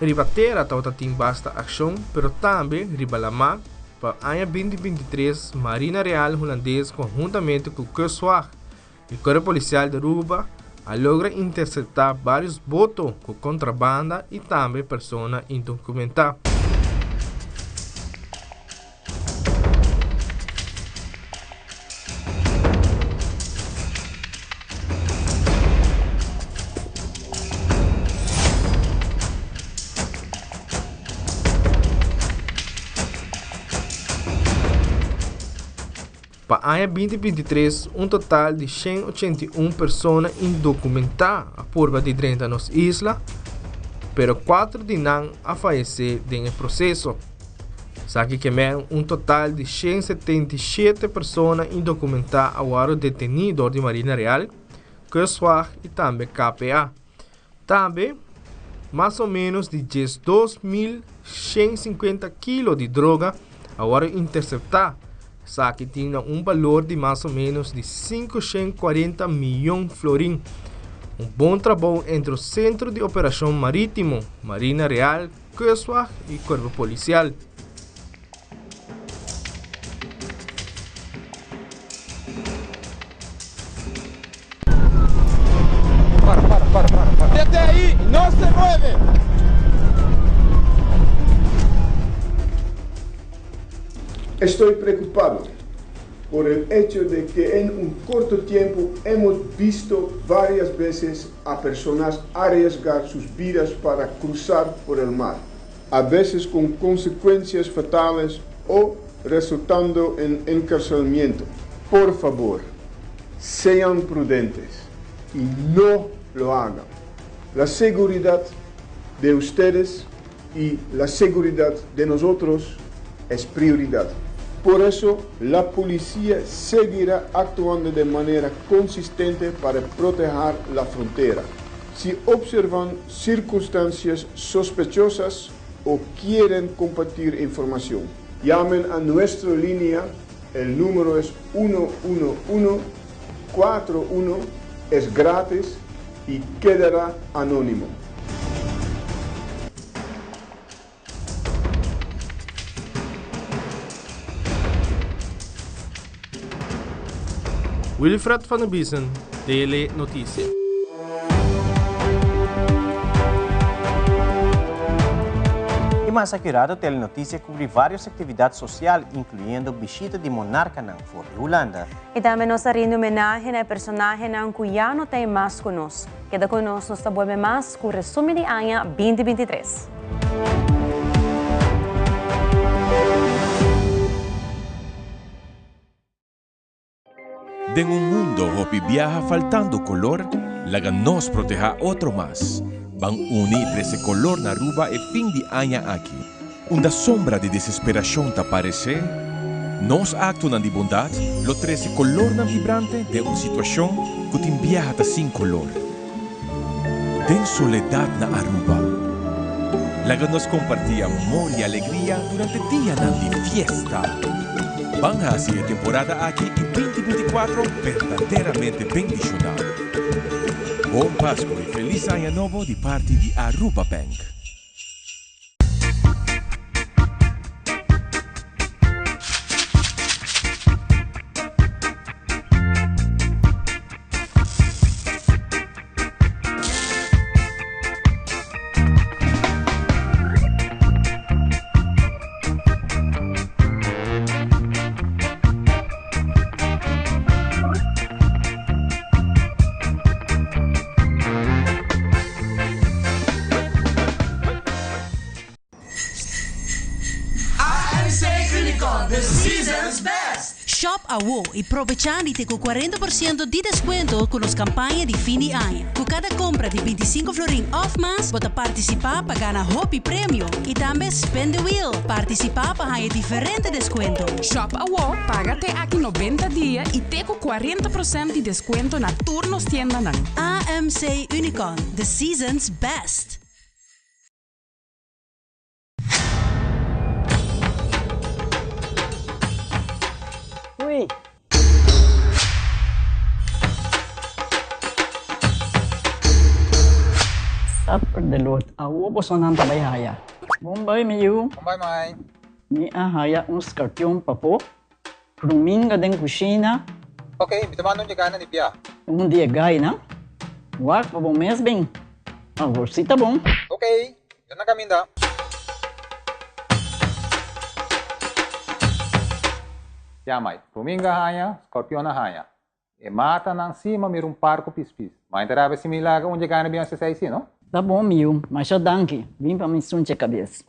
riba tera tabata tin basta akshon, pero tambe riba lamá. Pa aña 2023 Marina Real Hulandes konhuntamente ku Kustwacht i Kuerpo Polisial di Aruba a logra interseptá vários boto ku kontrabanda i tambe persona indokumentá. Pa aña 2023, un total di 181 persona indokumentá a purba di drenta nos isla, pero 4 di nan a fayesé den e proseso. Esaki ke men un total di 177 persona indokumentá a wòrdu detení dor di Marina Real, Kustwacht i tambe KPA. Tambe, mas o ménos di 12.150 kilo di droga a wòrdu interseptá. Esaki tin na un balor di mas o ménos di 540 mion florin. Un bon trabou entre Sentro di Operashon Marítimo, Marina Real, Kustwacht i Kuerpo Polisial. Estoy preocupado por el hecho de que en un corto tiempo hemos visto varias veces a personas arriesgar sus vidas para cruzar por el mar, a veces con consecuencias fatales o resultando en encarcelamiento. Por favor, sean prudentes y no lo hagan. La seguridad de ustedes y la seguridad de nosotros es prioridad. Por eso, la policía seguirá actuando de manera consistente para proteger la frontera. Si observan circunstancias sospechosas o quieren compartir información, llamen a nuestra línea. El número es 11141, es gratis y quedará anónimo. Wilfred van der Biesen, Tele Noticia. E mas acurado, Telenoticia cubri varios actividad social, incluyendo bishita di monarcanan for di Hulanda. Y tambe nos a rindi homenahe na e personahenan cu ya no ta mas cu nos. Keda cu nos, nos ta bolbe mas cu resumen di aña 2023. Den un mundo hopi biaha faltando color, laga nos proteha otro mas. Ban uni y trece color na Aruba e fin di aña aki. Unda sombra di desesperacion ta parece, nos actonan di bondad lo trece colornan vibrante den un situacion cu tin biaha ta sin color. Den soledad na Aruba, laga nos comparti amor y alegria durante dianan di fiesta. Ban haci e temporada aki y 2024 berdaderamente bendiciona. Bon Pasco y Feliz Aña Nobo di parti di Aruba Bank. AMC Unicorn, the season's best! Shop awo y probecha di te cu 40% di descuento cu nos campaña di fin di aña. Cu cada compra di 25 florin of mas, bo ta participa pa gana hopi premio. Y tambe spin the wheel, participa pa haya diferente descuento. Shop awo, paga te aki 90 dia y te cu 40% di descuento na tur nos tiendanan. AMC Unicorn, the season's best! Ui. Supper de lot. Awo bosonan ta bai haya. Bon bai mi yu. Bon bai mai. Mi a haya un skarpion papo. Pruminga den kushina. Ok, mi ta manda un yegana di bia. Un di e gainan. Wak pa bo mes bin. Awor si ta bon. Ok, mi ta na kaminda. Ya mai, pruminga haña, skorpion a haña. E matanan si ma mira un par ku pispis. Ma inta rabia si mi laga un yegana bin hasi esei si, no? Ta bon mi yu, masha danki. Bin pa mi sunche kabes.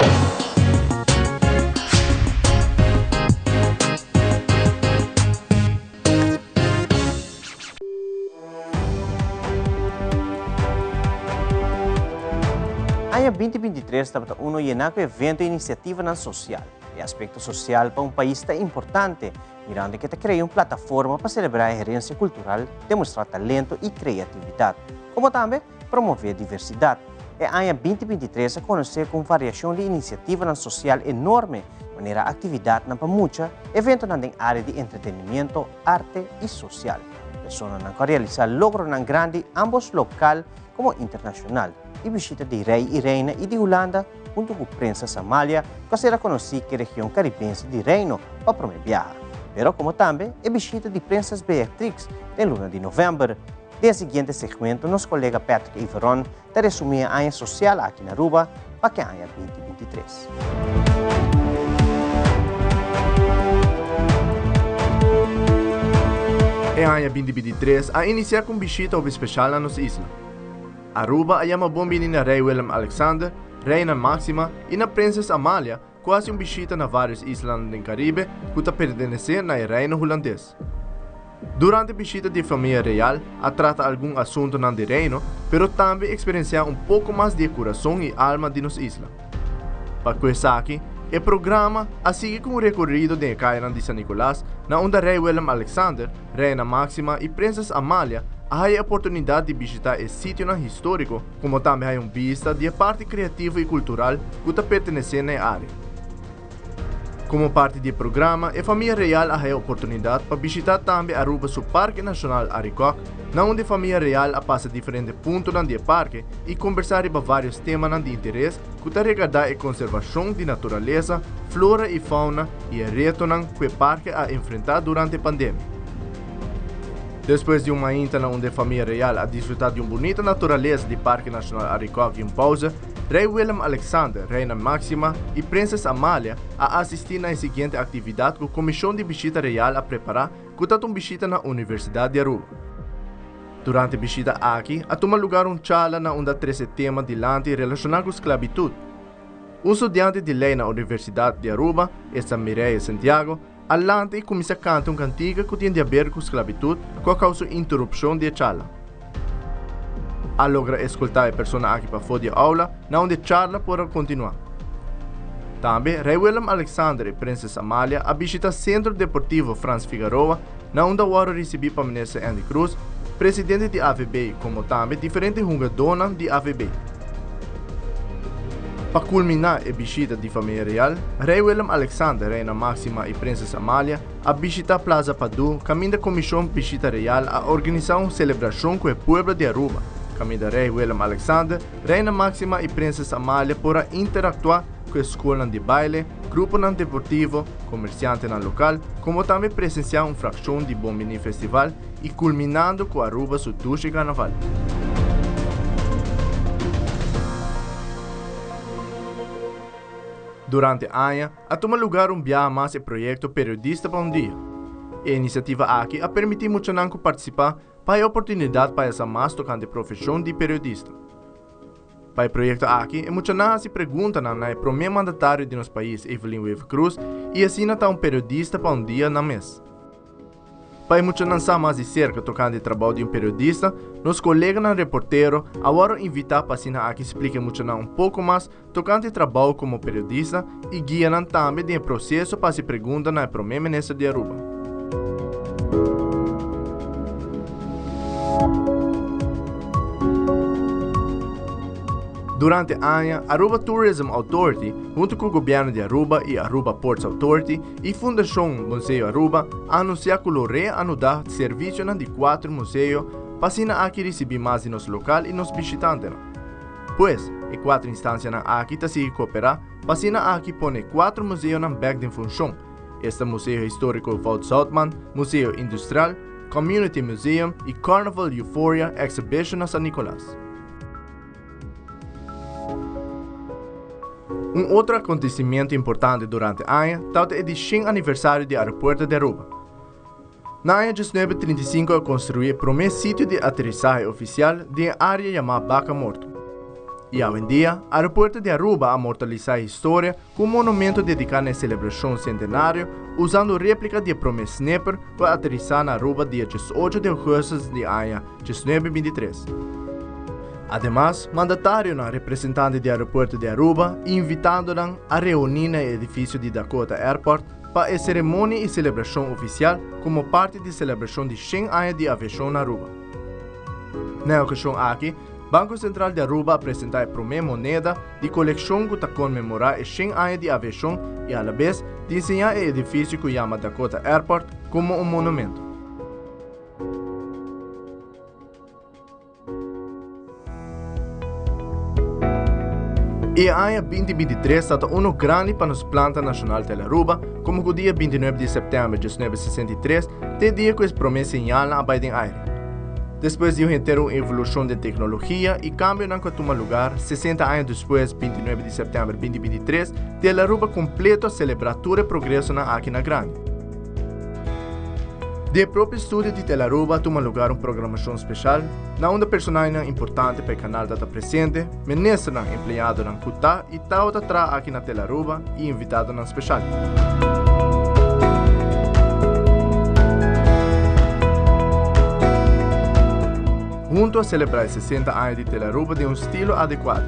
Aña 2023 tabata uno yená ku evento i inisiativanan sosial. E aspekto sosial pa un pais ta importante, mirando ke ta krea un plataforma pa selebrá e herensia kultural, demostrá talento i kreatividat, komo tambe promové diversidat. E aña 2023 a konosé ku un variashon di inisiativanan sosial enorme, manera aktividatnan pa mucha, eventonan den área di entretenimiento, arte i sosial. Personanan ku a realisá logronan grandi ambos lokal komo internashonal i bishita di Rei i Reina i di Hulanda huntu ku Prinsas Amalia ku a ser rekonosí ku e region karibense di Reino pa promé biaha, pero komo tambe e bishita di Prinsas Beatrix den luna di novèmber. Den e siguiente segmento nos kolega Patrick Everon ta resumí e aña sosial aki na Aruba pa ke aña 2023. E aña 2023 a inicia cu un bishita hopi special na nos isla. Aruba a yama bon bini na Rey Willem Alexander, Reina Maxima y na Prinses Amalia cu haci un bishita na varios islanan den Caribe cu ta pertenece na e Reino Hulandes. Durante bishita di e famia real a trata algun asuntonan di Reino, pero tambe experiencia un poco mas di e curason y alma di nos isla. Pa cu esaki, e programa a sigui cu un recorido den e cayanan di San Nicolas na unda Rey Willem Alexander, Reina Maxima y Prinses Amalia a haya e oportunidad di bishita e sitionan historico como tambe haya un bista di e parti creativo y cultural cu ta pertenece na e area. Como parti di e programa, e famia real a haya oportunidad pa bishita tambe Aruba su Parke Nacional Arikok, na unda e famia real a pasa diferente puntonan di e parke y combersa riba varios temanan di interes cu ta regarda e conservacion di naturalesa, flora y fauna y e retonan cu e parke a enfrenta durante e pandemia. Despues di un mainta na unda e famia real a disfruta di un bunita naturalesa di Parke Nacional Arikok y un pauze, Rei Willem Alexander, Reina Maxima y Prinses Amalia a asisti na e siguiente actividad cu Comision di Bishita Real a prepara cu ta un bishita na Universidad di Aruba. Durante e bishita aki a tuma lugar un charla na unda trece tema dilanti relaciona cu sclavitud. Un studiante di ley na Universidad di Aruba, esta Mireille Santiago, a lanta y cuminsa canta un cantica cu tin di haber cu sclavitud cu a causa un interrupcion di e charla. A logra escolta e persona aki pafó di e aula na unda e charla por a continua. Tambe Rey Willem Alexander y Prinses Amalia a bishita Centro Deportivo Frans Figaroa na unda wòrdu ricibi pa Minister Endy Croes, Presidente di AVB como tambe diferente hungadónan di AVB. Pa culminá e bishita di Familia Real, Rey Willem Alexander, Reina Maxima y Prinses Amalia a bishita Plaza Padu caminda Comision Bishita Real a organisa un celebracion cu e pueblo di Aruba, caminda Rey Willem Alexander, Reina Maxima y Prinses Amalia por a interactua cu e scolnan di baile, gruponan deportivo, comerciantenan local, como tambe presencia un fraccion di Bon Bini Festival y culminando cu Aruba su dushi carnaval. Durante aña a tuma lugar un biaha mas e proyecto Periodista pa un Dia. E iniciativa aki a permiti muchanan cu participa pa e oportunidad pa hesa mas tocante profesion di periodista. Pa e proyecto aki e muchanan a haci preguntanan na e prome mandatario di nos pais Evelyn Wever-Croes y asina ta un periodista pa un dia nan mes. Pa e muchanan sa mas di serka tokante e trabou di un periodista, nos koleganan reportero a wòrdu invitá pa asina aki splika e muchanan un poko mas tokante e trabou komo periodista i guia nan tambe den e proseso pa hasi pregunta na e Prome Minister di Aruba. Durante aña, Aruba Tourism Authority, huntu ku Gobièrnu di Aruba i Aruba Ports Authority, i Fundashon Museo Aruba a anunsiá ku lo reanudá servisionan di kuater museo pa asina aki risibí mas di nos lokal i nos bishitantenan. Pues, e kuater instansianan aki ta sigui kooperá pa asina aki pone e kuater museonan bèk den funshon, esta Museo Históriko Wout Zoutman, Museo Industrial, Community Museum i Carnival Euphoria Exhibition na San Nicolas. Un otro acontecimiento importante durante aña tabata e di shen aniversario di Aeropuerto di Aruba. Na aña 1935 a construi e prome sitio di aterisahe oficial den e area yamá Baca Morto. Y awendia, Aeropuerto di Aruba a mortalisa e historia cu un monumento dedica na e celebracion centenario usando replica di e prome sniper cu a aterisa na Aruba dia 18 di augustus di aña 1923. Ademas, mandatarionan, representante di Aeropuerto di Aruba y invitadonan a reuni na e edificio di Dakota Airport pa e ceremonia y celebracion oficial como parti di celebracion di shen aña di aviacion na Aruba. Na e ocasion aki, Banco Central di Aruba a presenta e prome moneda di coleccion cu ta conmemora e shen aña di aviacion y alabes diseña e edificio cu yama Dakota Airport como un monumento. E aña 2023 ta ta uno grandi pa nos planta nacional Tele Aruba, como cu dia 29 di september 1963 t'e dia cu e prome señalnan a bay den aire. Despues di un henter un evolucion den tecnologia y cambionan cu a tuma lugar, 60 aña despues, 29 di september 2023, Tele Aruba completo a celebra tur e progresonan aki na grandi. Den e propio studio di Telearuba a tuma lugar un programacion special na unda personahenan importante pa e canal ta ta presente, ministernan, empleadonan cu ta y tawata traha aki na Telearuba y invitadonan special. Hunto a celebra e 60 aña di Telearuba den un stilo adecuado.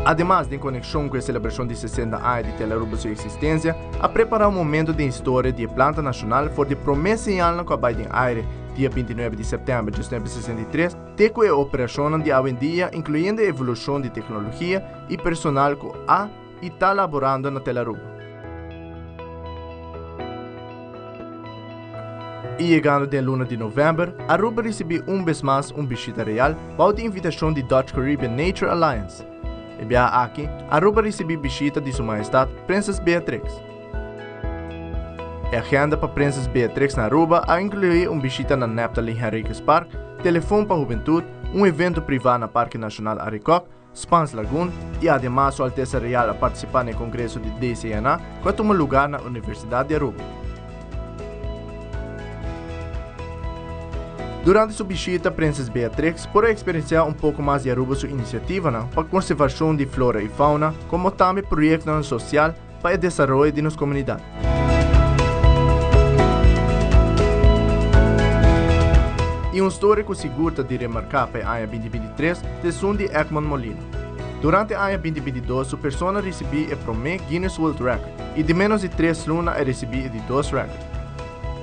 Ademas, den konekshon ku e selebrashon di 60 aña di Telearuba su eksistensia, a prepará un momento den historia di e planta nashonal for di e promé señalnan ku a bai den aire dia 29 di sèptèmber 1963 te ku e operashonnan di awendia, inkluyendo e evolushon di teknologia i personal ku a i ta laborando na Telearuba. I yegando den luna di novèmber, Aruba risibí un bes mas un bishita real bou di invitashon di Dutch Caribbean Nature Alliance. E biaha aki, Aruba risibí bishita di Su Mahestat Prinses Beatrix. E agenda pa Prinses Beatrix na Aruba a inkluí un bishita na Neptali Henriquez Park, Telefon pa Hubentut, un evento privá na Parke Nashonal Arikok, Spaans Lagoon y ademas Su Alteza Real a participa na e congreso di DCNA cu a tuma lugar na Universidad di Aruba. Durante su bishita Prinses Beatrix por a experiencia un poco mas di Aruba su iniciativanan pa conservacion di flora y fauna como tambe proyectonan social pa e desaroyo di nos comunidad. Y un storia cu sigur ta di remarca pa e aña 2023 ta esun di Egmond Molina. Durante aña 2022 su persona ricibi e prome Guinness World Record y den menos di tres luna a ricibi e di dos record.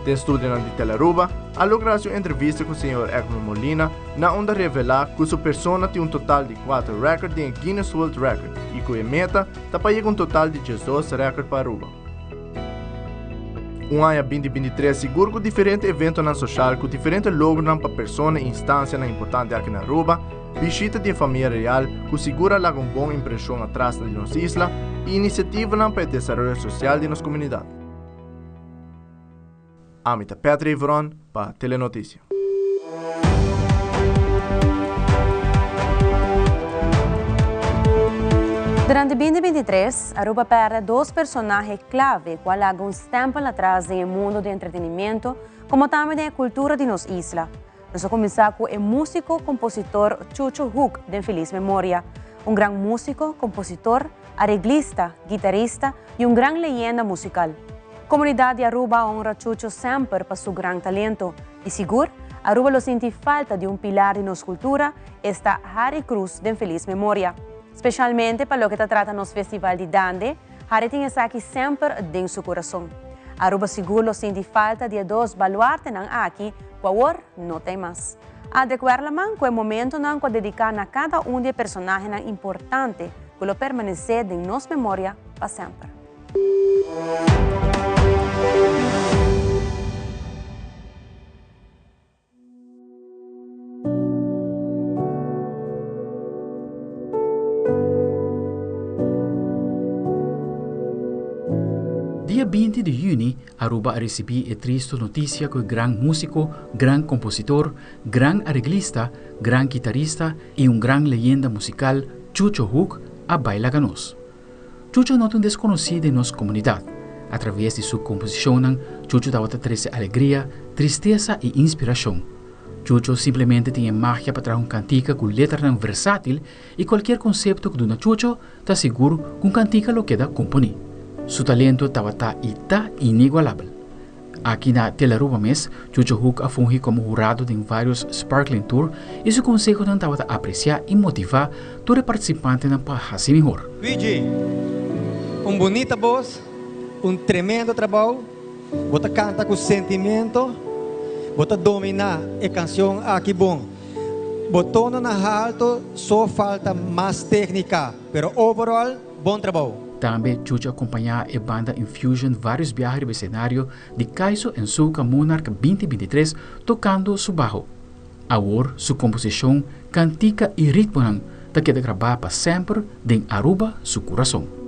Den studionan di Telearuba a logra haci un entrevista cu señor Egmond Molina na unda revela cu su persona tin un total di cuater record den e Guinness World Record y cu e meta ta pa yega un total di 12 record pa Aruba. Un aña 2023 sigur cu diferente eventonan social cu diferente logronan pa persona y instancianan importante aki na Aruba, bishita di e famia real cu sigur a laga un bon impresion atras na di nos isla y iniciativanan pa e desaroyo social di nos comunidad. Ami ta Patrick Veron pa Telenoticia. Durante 2023, Aruba a perde dos personahe clave cu a laga un stempel atras den e mundo di entretenimento como tambe den e cultura di nos isla. Nos a cuminsa cu e musico compositor Chucho Hoek den feliz memoria. Un gran musico, compositor, areglista, guitarista y un gran leyenda musical. Comunidad di Aruba a honra Chucho semper pa su gran talento y sigur Aruba lo sinti falta di un pilar di nos cultura, esta Harry Croes den feliz memoria. Specialmente pa loke ta trata nos festival di Dande, Harry tin esaki semper den su curason. Aruba sigur lo sinti falta di e dos baluartenan aki cu awor no ta mas. Adric Werleman cu e momentonan cu a dedica na cada un di e personahenan importante cu lo permanece den nos memoria pa semper. Dia 20 di juni, Aruba a ricibi e tristo noticia cu e gran musico, gran compositor, gran areglista, gran guitarista y un gran leyenda musical, Chucho Hoek, a bay laga nos. Chucho no ta un desconoci den nos comunidad. A traves di su composicionnan, Chucho tabata trece alegria, tristesa y inspiracion. Chucho simplemente tin e magia pa traha un cantica cu letranan versatil y cualkier concepto cu duna Chucho ta sigur cu un cantica lo keda componi. Su talento tabata y ta inigualabel. Aki na Telearuba mes, Chucho Hoek a fungi como hurado den varios Sparkling Tour y su consehonan tabata aprecia y motiva tur e participantenan pa haci mihor. Luigi, un bunita bos, un tremendo trabou, bo ta canta cu sentimento, bo ta domina e cancion aki bon. Bo tono na halto, so falta mas tecnica, pero overall bon trabou. Tambe Chucho a acompaña e banda Infusion varios biaha riba escenario di Kaiso en Soca Monarch 2023 tocando su bajo. Awor su composicion, cantica y ritmonan ta keda graba pa semper den Aruba su curason.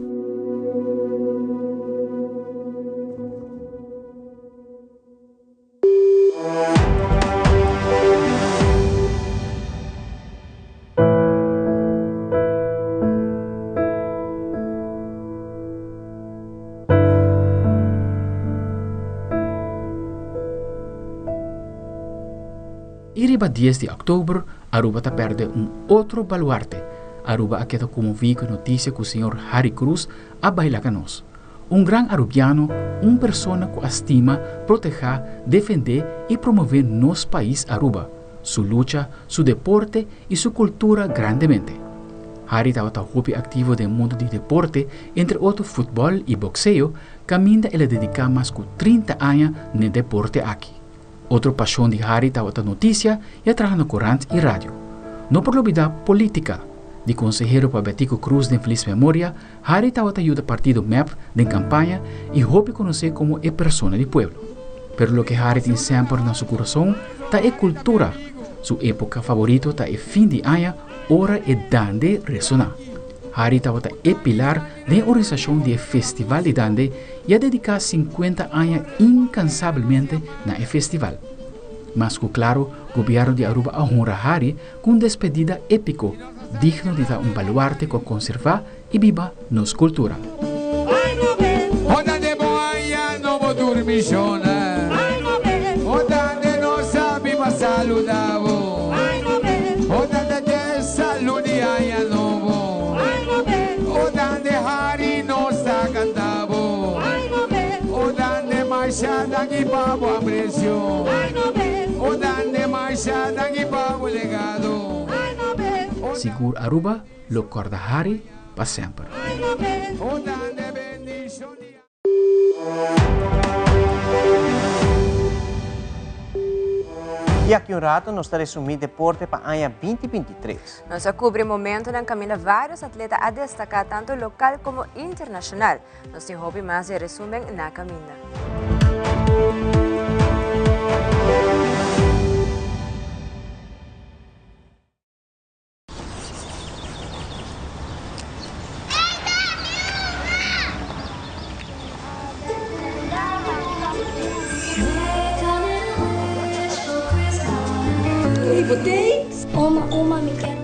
Y riba dies di october, Aruba ta perde un otro baluarte. Aruba a keda conmovi cu e noticia cu señor Harry Croes a bay laga nos. Un gran Arubiano, un persona cu a stima, proteha, defende y promove nos pais Aruba, su lucha, su deporte y su cultura grandemente. Harry tabata hopi activo den mundo di deporte, entre otro futbol y boxeo, caminda el a dedica mas cu 30 aña n'e deporte aki. Otro pasion di Harry tabata noticia y a traha na corant y radio. No por lubida politica. Di consehero pa Betico Croes den feliz memoria, Harry tabata yuda partido mep den campaña y hopi conoce como e persona di pueblo. Pero loke Harry tin semper na su curason ta e cultura. Su epoca favorito ta e fin di aña ora e dande resona. Harry tabata e pilar den e organisacion di e Festival di Dande y a dedica 50 aña incansabelmente na e festival. Mas cu claro, gobierno di Aruba a honra Harry cu un despedida epico, digno di ta un baluarte cu a conserva y biba nos cultura. Sigur Aruba lo corda Harry pa semper. Y aki un rato nos ta resumi deporte pa aña 2023. Nos a cubri momentonan caminda varios atleta a destaca tanto local como internacional. Nos tin hopi mas di resumen na caminda. Oma, oma, mi kier.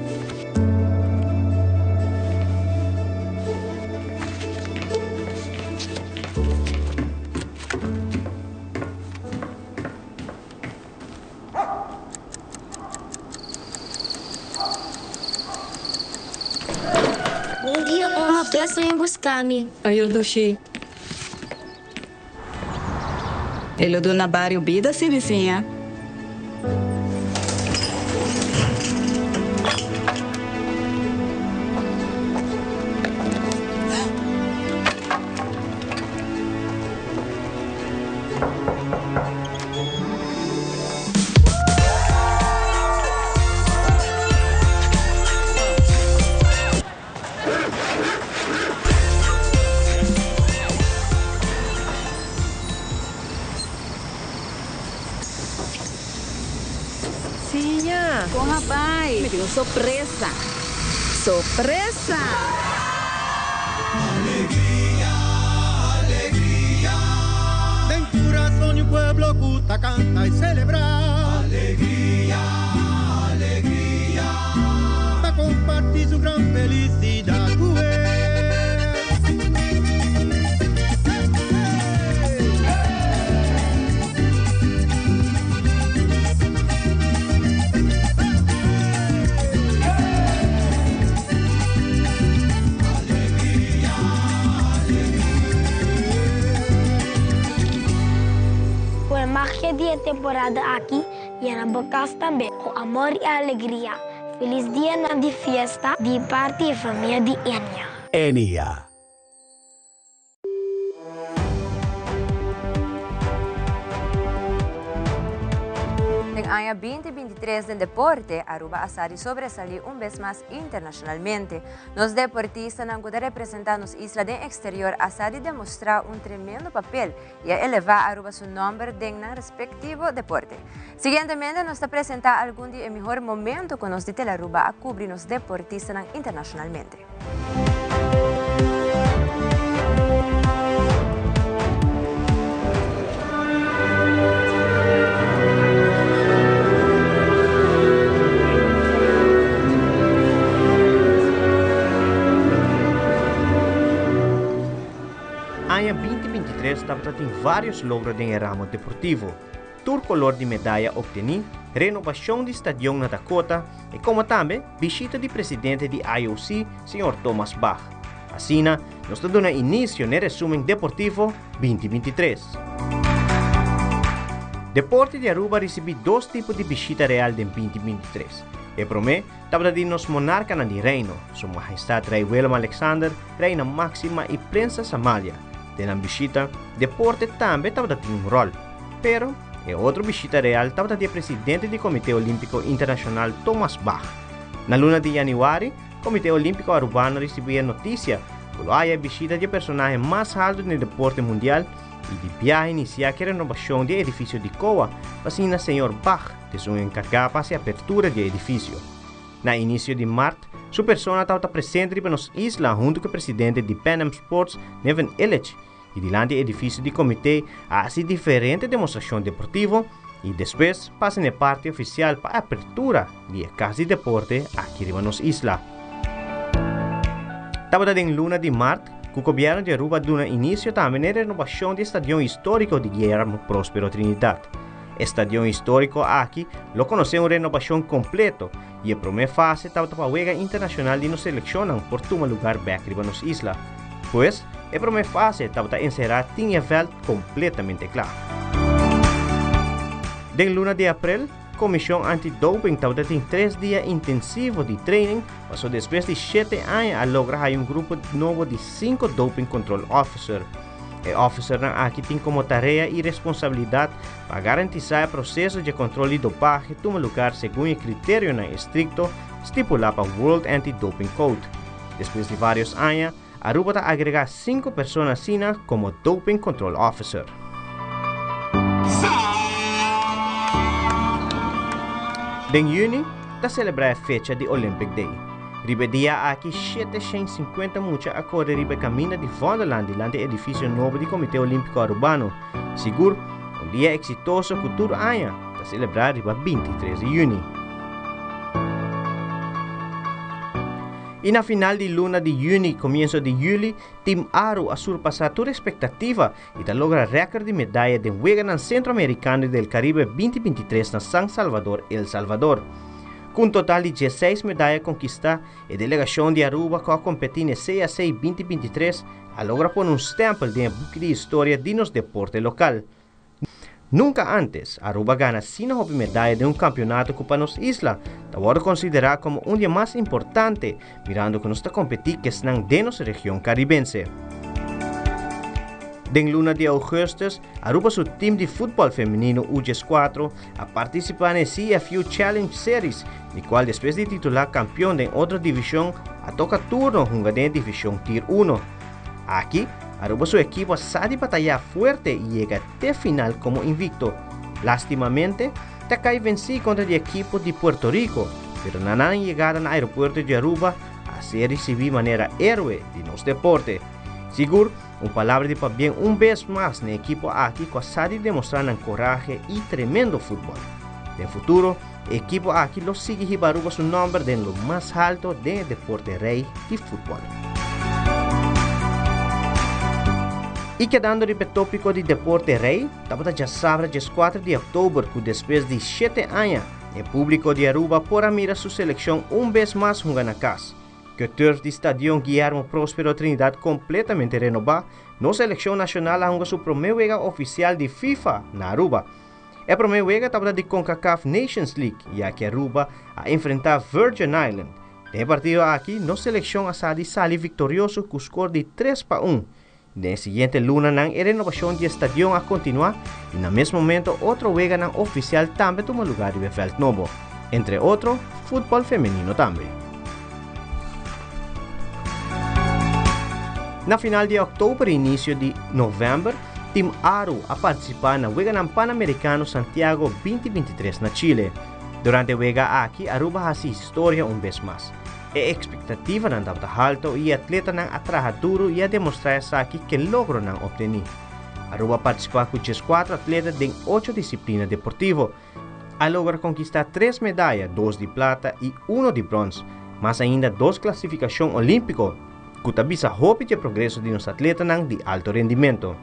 Bon dia, oma. Ki ora busca mi? Ayo, dushi. E lo duna bario bida si bisiña. Siña, con a bay? Mi tin un sorpresa. Sorpresa! Alegria, alegria. Den curason di un pueblo cu ta canta y celebra. Alegria, alegria. Pa comparti su gran felicidad cu e. Ku e magia di e temporada aki yena bo kas tambe ku amor i alegria. Felis dianan di fiesta di parti e famia di Enia. Enia. Den aña 2023 den deporte, Aruba a sa di sobresalí un bes mas internacionalmente. Nos deportistanan cu ta representa nos isla den exterior a sa di demostra un tremendo papel y a eleva Aruba su nomber den nan respectivo deporte. Siguientemente nos ta presenta algun di e mihor momento cu nos di Telearuba a cubri nos deportistanan internacionalmente. Aña 2023 tabata tin varios logro den e ramo deportivo. Tur color di medaya obteni. renobacion di stadion na Dakota y como tambe bishita di presidente di IOC, señor Thomas Bach. Asina, nos ta duna inicio n'e resumen deportivo 2023. Deporte di Aruba a ricibi dos tipo di bishita real den 2023. E prome tabata di nos monarcanan di Reino, Su Mahestad Rey Willem Alexander, Reina Maxima y Princess Amalia. Den nan bishita, deporte tambe tabata tin un rol. Pero, e otro bishita real tabata di e presidente di Comite Olimpico Internacional Thomas Bach. Na luna di januari, Comite Olimpico Arubano ricibi e noticia cu lo haya e bishita di e personahe mas halto den e deporte mundial y di biaha inicia cu e renobacion di e edificio di COA pa asina señor Bach ta esun encarga pa haci apertura di e edificio. Na inicio di mart, su persona tabata presente riba nos isla hunto cu e presidente di Pan Am Sports, Neven Illich, y dilanti e edificio di comite a haci diferente demostracion deportivo y despues pasa na e parti oficial pa apertura di e cas di deporte aki riba nos isla. Tabata den luna di mart cu Gobierno di Aruba a duna inicio tambe na e renobacion di e stadion historico di Guillermo Prospero Trinidad. E stadion historico aki lo conoce un renobacion completo y e prome fase tabata pa wega internacional di nos seleccionnan por tuma lugar bek riba nos isla. Pues, e prome fase tabata encerá tin e veld completamente cla. Den luna di april, Comision Anti-Doping tabata tin tres dia intensivo di training paso despues di shete aña a logra haya un grupo nobo di cinco Doping Control Officer. E officernan aki tin como tarea y responsabilidad pa garantisa e proceso dje control di dopahe tuma lugar segun e criterionan estricto stipula pa World Anti-Doping Code. Despues di varios aña, Aruba ta agrega cinco persona asina como Doping Control Officer. Den juni ta celebra e fecha di Olympic Day. Riba e dia aki 750 mucha a core riba e caminda di Vondelland dilanti e edificio nobo di Comite Olimpico Arubano. Sigur, un dia exitoso cu tur aña ta celebra riba 23 di juni. Y na final di luna di juni, comienso di juli, Team Aru a surpasa tur expectativa y ta logra record di medaya den Weganan Centroamericano y del Caribe 2023 na San Salvador, El Salvador. Cu un total di dieseis medaya conquista, e delegacion di Aruba cu a competi n'e CAC 2023 a logra pone un stempel den e buki di historia di nos deporte local. Nunca antes Aruba a gana asina hopi medaya den un campeonato cu pa nos isla ta wordo considera como un di e mas importante mirando cu nos ta competi cu esnan den nos region Caribense. Den luna di augustus Aruba su team di futbol femenino U 14 a participa na e CFU Challenge Series di cual despues di titula campeon den otro division a toca turno hunga den e division Tier uno. Aki, Aruba su ekipo a sa di batayá fuerte i yega te final komo invicto. Lastimamente, ta kai vensí kontra di ekipo di Puerto Rico, pero na nan yegada na aeropuerto di Aruba a ser risibí manera héroe di nos deporte. Sigur, un palabra di pabien un bes mas na e ekipo aki ku a sa di demostrá nan korahe i tremendo futbòl. Den futuro, e ekipo aki lo sigui hiba Aruba su nòmber den lo mas halto den e deporte rei di futbòl. I kedando riba e tópiko di deporte rei, tabata djasabra djeskuater di òktober ku despues di shete aña e públiko di Aruba por a mira su selekshon un bes mas hunga na kas. Ku e turf di Stadion Guillermo Prospero Trinidad kompletamente renobá, nos selekshon nashonal a hunga su promé wega ofisial di FIFA na Aruba. E promé wega tabata di Concacaf Nations League i aki Aruba a enfrentá Virgin Island. Den e partido aki nos selekshon a sa di sali viktorioso ku skor di tres pa un. Den e siguiente lunanan e renobashon di e stadion a kontinuá i na mes momento otro weganan ofisial tambe a tuma lugá riba e vèlt nobo, entre otro futbòl femenino tambe. Na final di òktober i inisio di novèmber, Team Aru a partisipá na Weganan Panamerikano Santiago 2023 na Chile. Durante e wega aki Aruba hasi historia un bes mas. E ekspektativanan tabata halto i e atletanan a traha duru i a demostrá esaki ke logronan optení. Aruba a partisipá ku 14 atleta den ocho disiplina deportivo. A logra konkistá tres medaya, dos di plata i uno di bròns, mas ainda dos klasifikashon olímpiko, ku ta bisa hopi dje progreso di nos atletanan di alto rendimento.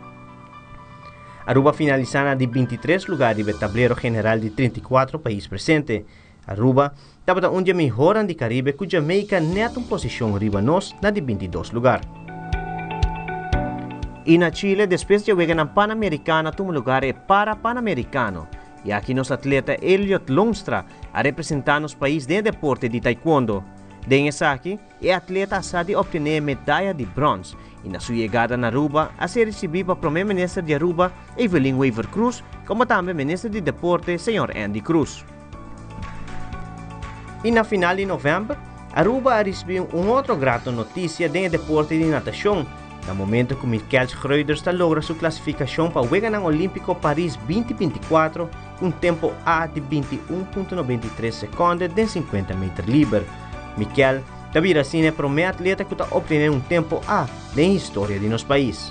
Aruba a finalisa na di 23 lugar riba e tablero general di 34 pais presente. Aruba tabata un di e mihornan di Caribe cu Jamaica net un posicion riba nos na di 22 lugar. Y na Chile despues di e weganan Panamericano a tuma lugar e Para Panamericano y aki nos atleta Elliot Loonstra a representa nos pais den e deporte di Taekwondo. Den esaki e atleta a sa di obtene e medaya di brons y na su yegada na Aruba a ser ricibi pa Prome Minister di Aruba Evelyn Wever-Croes como tambe Minister di Deporte señor Endy Croes. Y na final di november, Aruba a ricibi un otro grato noticia den e deporte di natacion, na momento cu Mikel Schreuders ta logra su clasificacion pa Weganan Olimpico Paris 2024 cu un tempo A di 21.93 seconde den 50 meter liber. Mikel ta bira asina e prome atleta cu ta obtene un tempo A den historia di nos pais.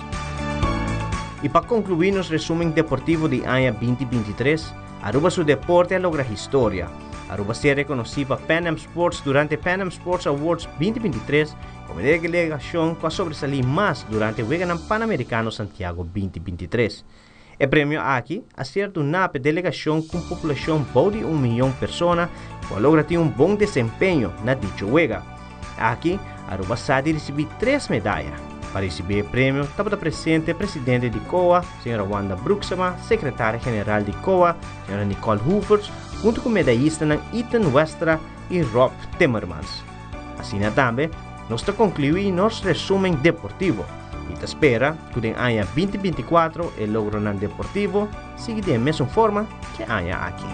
Y pa conclui nos resumen deportivo di aña 2023, Aruba su deporte a logra historia. Aruba a ser reconoci pa Pan Am Sports durante Pan Am Sports Awards 2023 como e delegacion cu a sobresali mas durante Weganan Panamericano Santiago 2023. E premio aki a ser duna p'e delegacion cu un populacion bou di un miyon persona cu a logra tin un bon desempeño na dicho wega. Aki, Aruba sa di ricibi tres medaya. Pa ricibi e premio tabata presente presidente di COA, señora Wanda Broeksema, secretaria general di COA, señora Nicole Hoevers, hunto cu medayistanan Ethan Westra y Rob Timmermans. Asina tambe, nos ta conclui nos resumen deportivo y ta spera cu den aña 2024 e logronan deportivo sigui den e mesun forma cu e aña aki.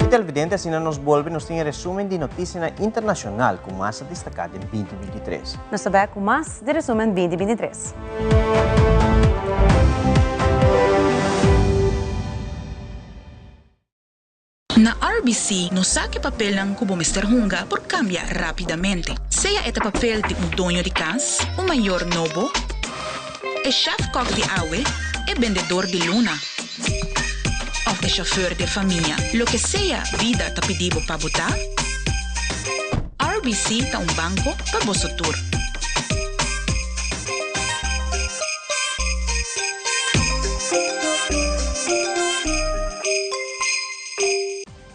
Y televidente, asina nos bolbe, nos tin e resumen di noticianan internacional cu mas a destaca den 2023. Nos ta bek cu mas di resumen 2023. Na RBC nos sa ku e papelnan ku bo mester hunga por kambia rápidamente. Sea e ta papel di un doño di kas, un mayor nobo, e shèfkòk di awe, e bendedor di luna òf e shofùr di e famia, loke sea bida ta pidi bo pa bo ta, RBC ta un banko pa boso tur.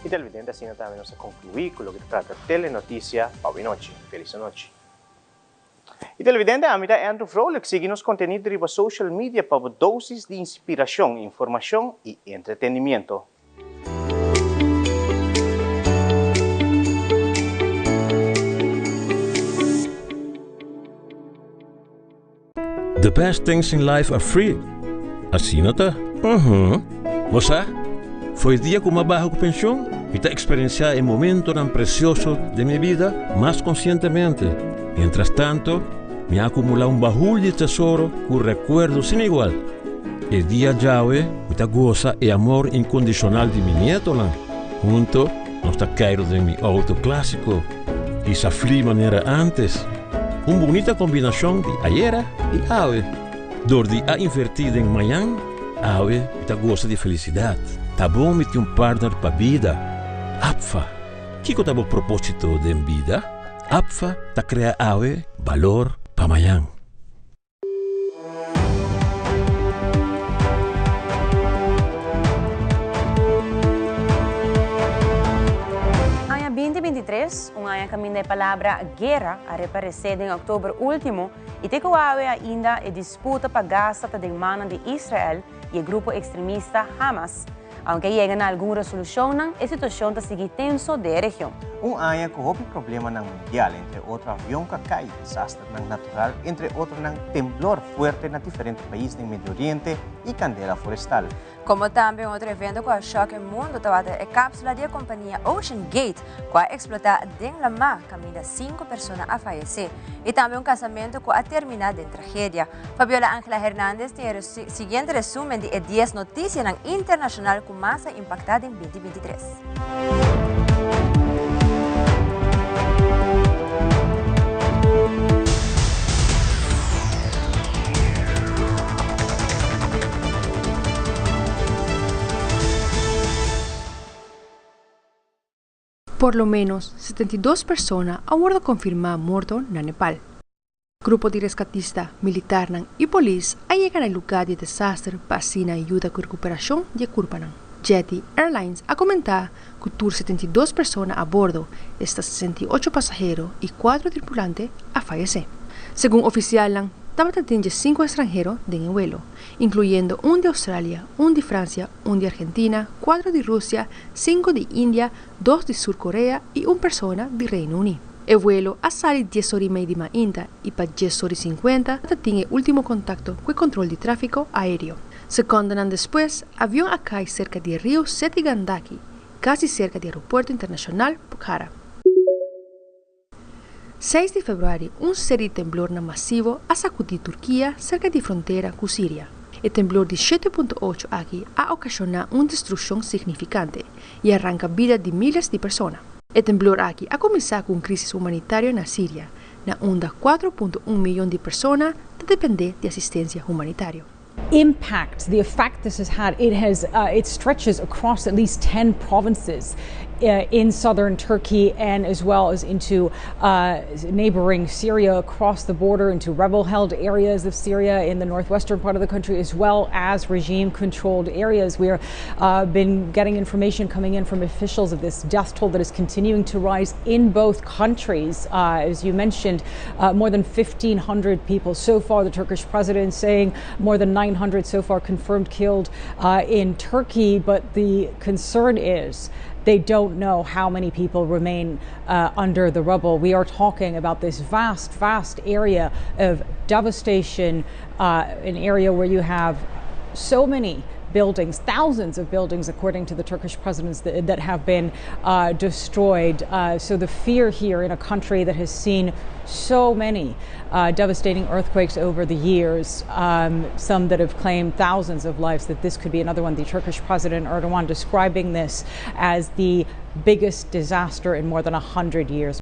Y televidente asina tambe nos a conclui cu loke ta trata Telenoticia pa awe nochi. Feliz anochi. Y televidente ami ta Andrew Vrolijk sigui nos contenido riba social media pa bo dosis di inspiracion, informacion y entretenimiento. The best things in life are free. Asina ta? Uhum. Bo sa, for e dia ku m'a baha ku penshon, mi ta eksperensiá e momentonan presioso den mi bida mas konsientemente. Mientras tanto, mi a akumulá un bahul di tesoro ku rekuerdo sin igual. E dia djawe mi ta gosa e amor inkondishonal di mi nietonan. Hunto nos ta keiru den mi outo klásiko i sa fli manera ántes. Un bunita kombinashon di ayera i awe. Dor di a invertí den mañan, awe mi ta gosa di felisidat. Ta bon mi tin un partner pa bida. APFA, Kiko ta bo propósito den bida? APFA ta krea awe balor pa mañan. Aña 2023, un aña kaminda e palabra guera a reparesé den òktober último i te ku awe ainda e disputa pa Gaza ta den mannan di Israel i e grupo ekstremista Hamas. Aunke a yega na algun resolushonnan, e situashon ta sigui tenso den e region. Un aña ku hopi problemanan mundial, entre otro avion ku a kai, desasternan natural, entre otronan temblor fuerte na diferente pais den Medio Oriente i kandela forestal. Komo tambe un otro evento ku a shòk e mundu tabata e kápsula di e kompania Ocean Gate ku a eksplotá den lamá kaminda sinku persona a fayesé i tambe un kasamentu ku a terminá den tragedia. Fabiola Angela Hernandez tin e siguiente resumen di e dies notisianan internashonal ku mas a impaktá den 2023. Por lo menos 72 persona a wordo confirma morto na Nepal. Grupo di rescatista, militarnan y polis a yega na e lugar di e desaster pa asina yuda cu recuperacion di e curpanan. Jetty Airlines a comenta cu tur 72 persona a bordo, esta 68 pasahero y cuatro tripulante, a fayece. Segun oficialnan, tabata tin diescinco estranhero den e vuelo, incluyendo un di Australia, un di Francia, un di Argentina, cuatro di Rusia, cinco di India, dos di Sur Korea i un persona di Reino Uní. E vuelo a sali dies ora i mei di mainta i pa dies ora i sinkuenta ta tin e último kontakto ku e kontrol di tráfiko aéreo. Sekondanan despues, avion a kai serka di e riu Seti Gandaki, kasi serka di Aeropuerto Internashonal Pokhara. Seis di februari un seri di temblornan masivo a sakudí Turkia serka di frontera ku Siria. E temblor di shete punto ocho aki a okashoná un destrukshon signifikante i a ranka bida di míles di persona. E temblor aki a kuminsá ku un krísis humanitario na Siria, na unda 4.1 miyon di persona ta dependé di asistensia humanitario. Impact, the effect this has had, it has uh, it stretches across at least 10 provinces uh, in southern Turkey and as well as into uh, neighboring Syria, across the border into rebel-held areas of Syria in the northwestern part of the country, as well as regime-controlled areas. We have uh, been getting information coming in from officials of this death toll that is continuing to rise in both countries. Uh, as you mentioned, uh, more than 1,500 people so far. The Turkish president saying more than 900 so far confirmed killed uh, in Turkey. But the concern is they don't know how many people remain uh, under the rubble. We are talking about this vast, vast area of devastation, uh, an area where you have so many buildings, thousands of buildings, according to the Turkish presidents, that, that have been uh, destroyed. Uh, so the fear here in a country that has seen so many uh, devastating earthquakes over the years, um, some that have claimed thousands of lives, that this could be another one. The Turkish President Erdogan describing this as the biggest disaster in more than 100 years.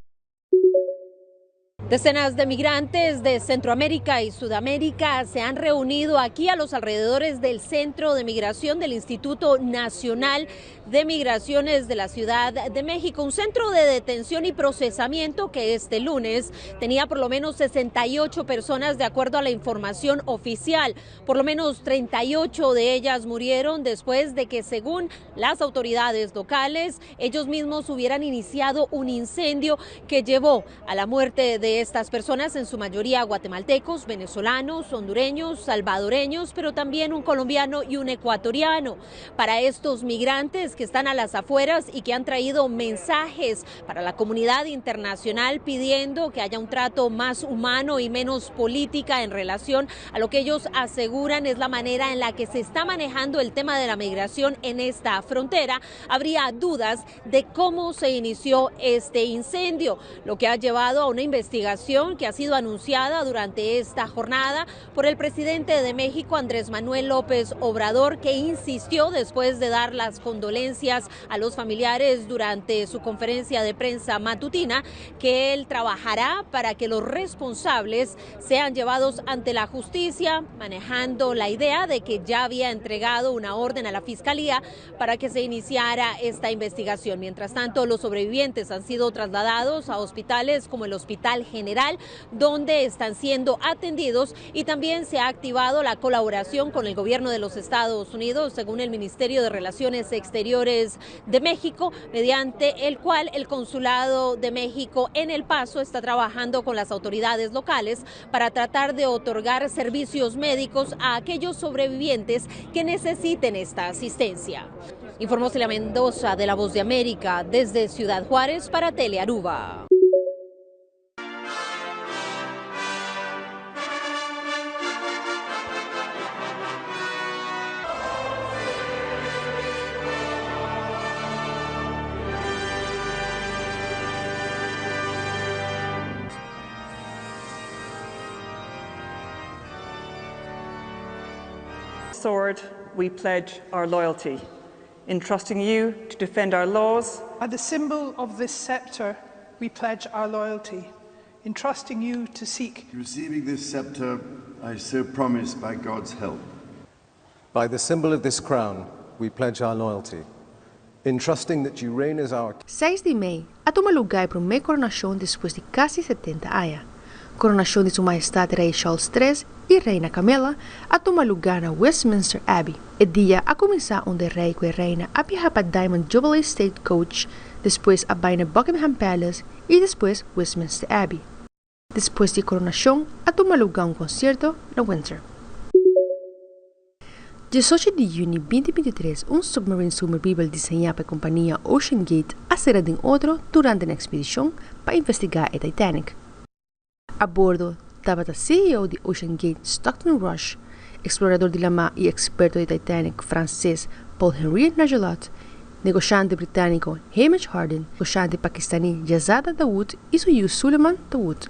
Decenas de migrantes de Centroamérica y Sudamérica se han reunido aquí a los alrededores del Centro de Migración del Instituto Nacional de Migraciones de la Ciudad de México, un centro de detención y procesamiento que este lunes tenía por lo menos 68 personas de acuerdo a la información oficial. Por lo menos 38 de ellas murieron después de que, según las autoridades locales, ellos mismos hubieran iniciado un incendio que llevó a la muerte de estas personas, en su mayoría guatemaltecos, venezolanos, hondureños, salvadoreños, pero también un colombiano y un ecuatoriano. Para estos migrantes que están a las afueras y que han traído mensajes para la comunidad internacional pidiendo que haya un trato más humano y menos política en relación a lo que ellos aseguran es la manera en la que se está manejando el tema de la migración en esta frontera, habría dudas de cómo se inició este incendio, lo que ha llevado a una investigación que ha sido anunciada durante esta jornada por el presidente de México, Andrés Manuel López Obrador, que insistió después de dar las condolencias a los familiares durante su conferencia de prensa matutina, que él trabajará para que los responsables sean llevados ante la justicia, manejando la idea de que ya había entregado una orden a la fiscalía para que se iniciara esta investigación. Mientras tanto, los sobrevivientes han sido trasladados a hospitales como el Hospital General, donde están siendo atendidos, y también se ha activado la colaboración con el gobierno de los Estados Unidos, según el Ministerio de Relaciones Exteriores de México, mediante el cual el Consulado de México en El Paso está trabajando con las autoridades locales para tratar de otorgar servicios médicos a aquellos sobrevivientes que necesiten esta asistencia. Informó Celia Mendoza de La Voz de América desde Ciudad Juárez para Telearuba. Sword, we pledge our loyalty, entrusting you to defend our laws. By the symbol of this scepter, we pledge our loyalty, entrusting you to seek. Receiving this scepter, I so promise by God's help. By the symbol of this crown, we pledge our loyalty, Entrusting that you reign as our. Seis di mei, a tuma lugá e promé koronashon despues di kasi setenta aña. Koronashon di Su Mahestat Rei Charles Tres i Reina Camilla a tuma lugá na Westminster Abbey. E dia a kuminsá unda e rei ku e reina a biaha pa Diamond Jubilee State Coach, despues a bai na Buckingham Palace i despues Westminster Abbey. Despues di e koronashon a tuma lugá un konsierto na Windsor. Diesocho di yüni 2023 un submarine sumerbibel diseñá pa e kompania OceanGate a sera den otro durante un ekspedishon pa investigá e Titanic. A bordo tabata ceo di OceanGate Stockton Rush, eksplorador di lamá i eksperto di Titanic franses Paul-Henri Nargeolet, negoshante britániko Hamish Harding, negoshante pakistaní Jazada Dawood i su yu Suleman Dawood.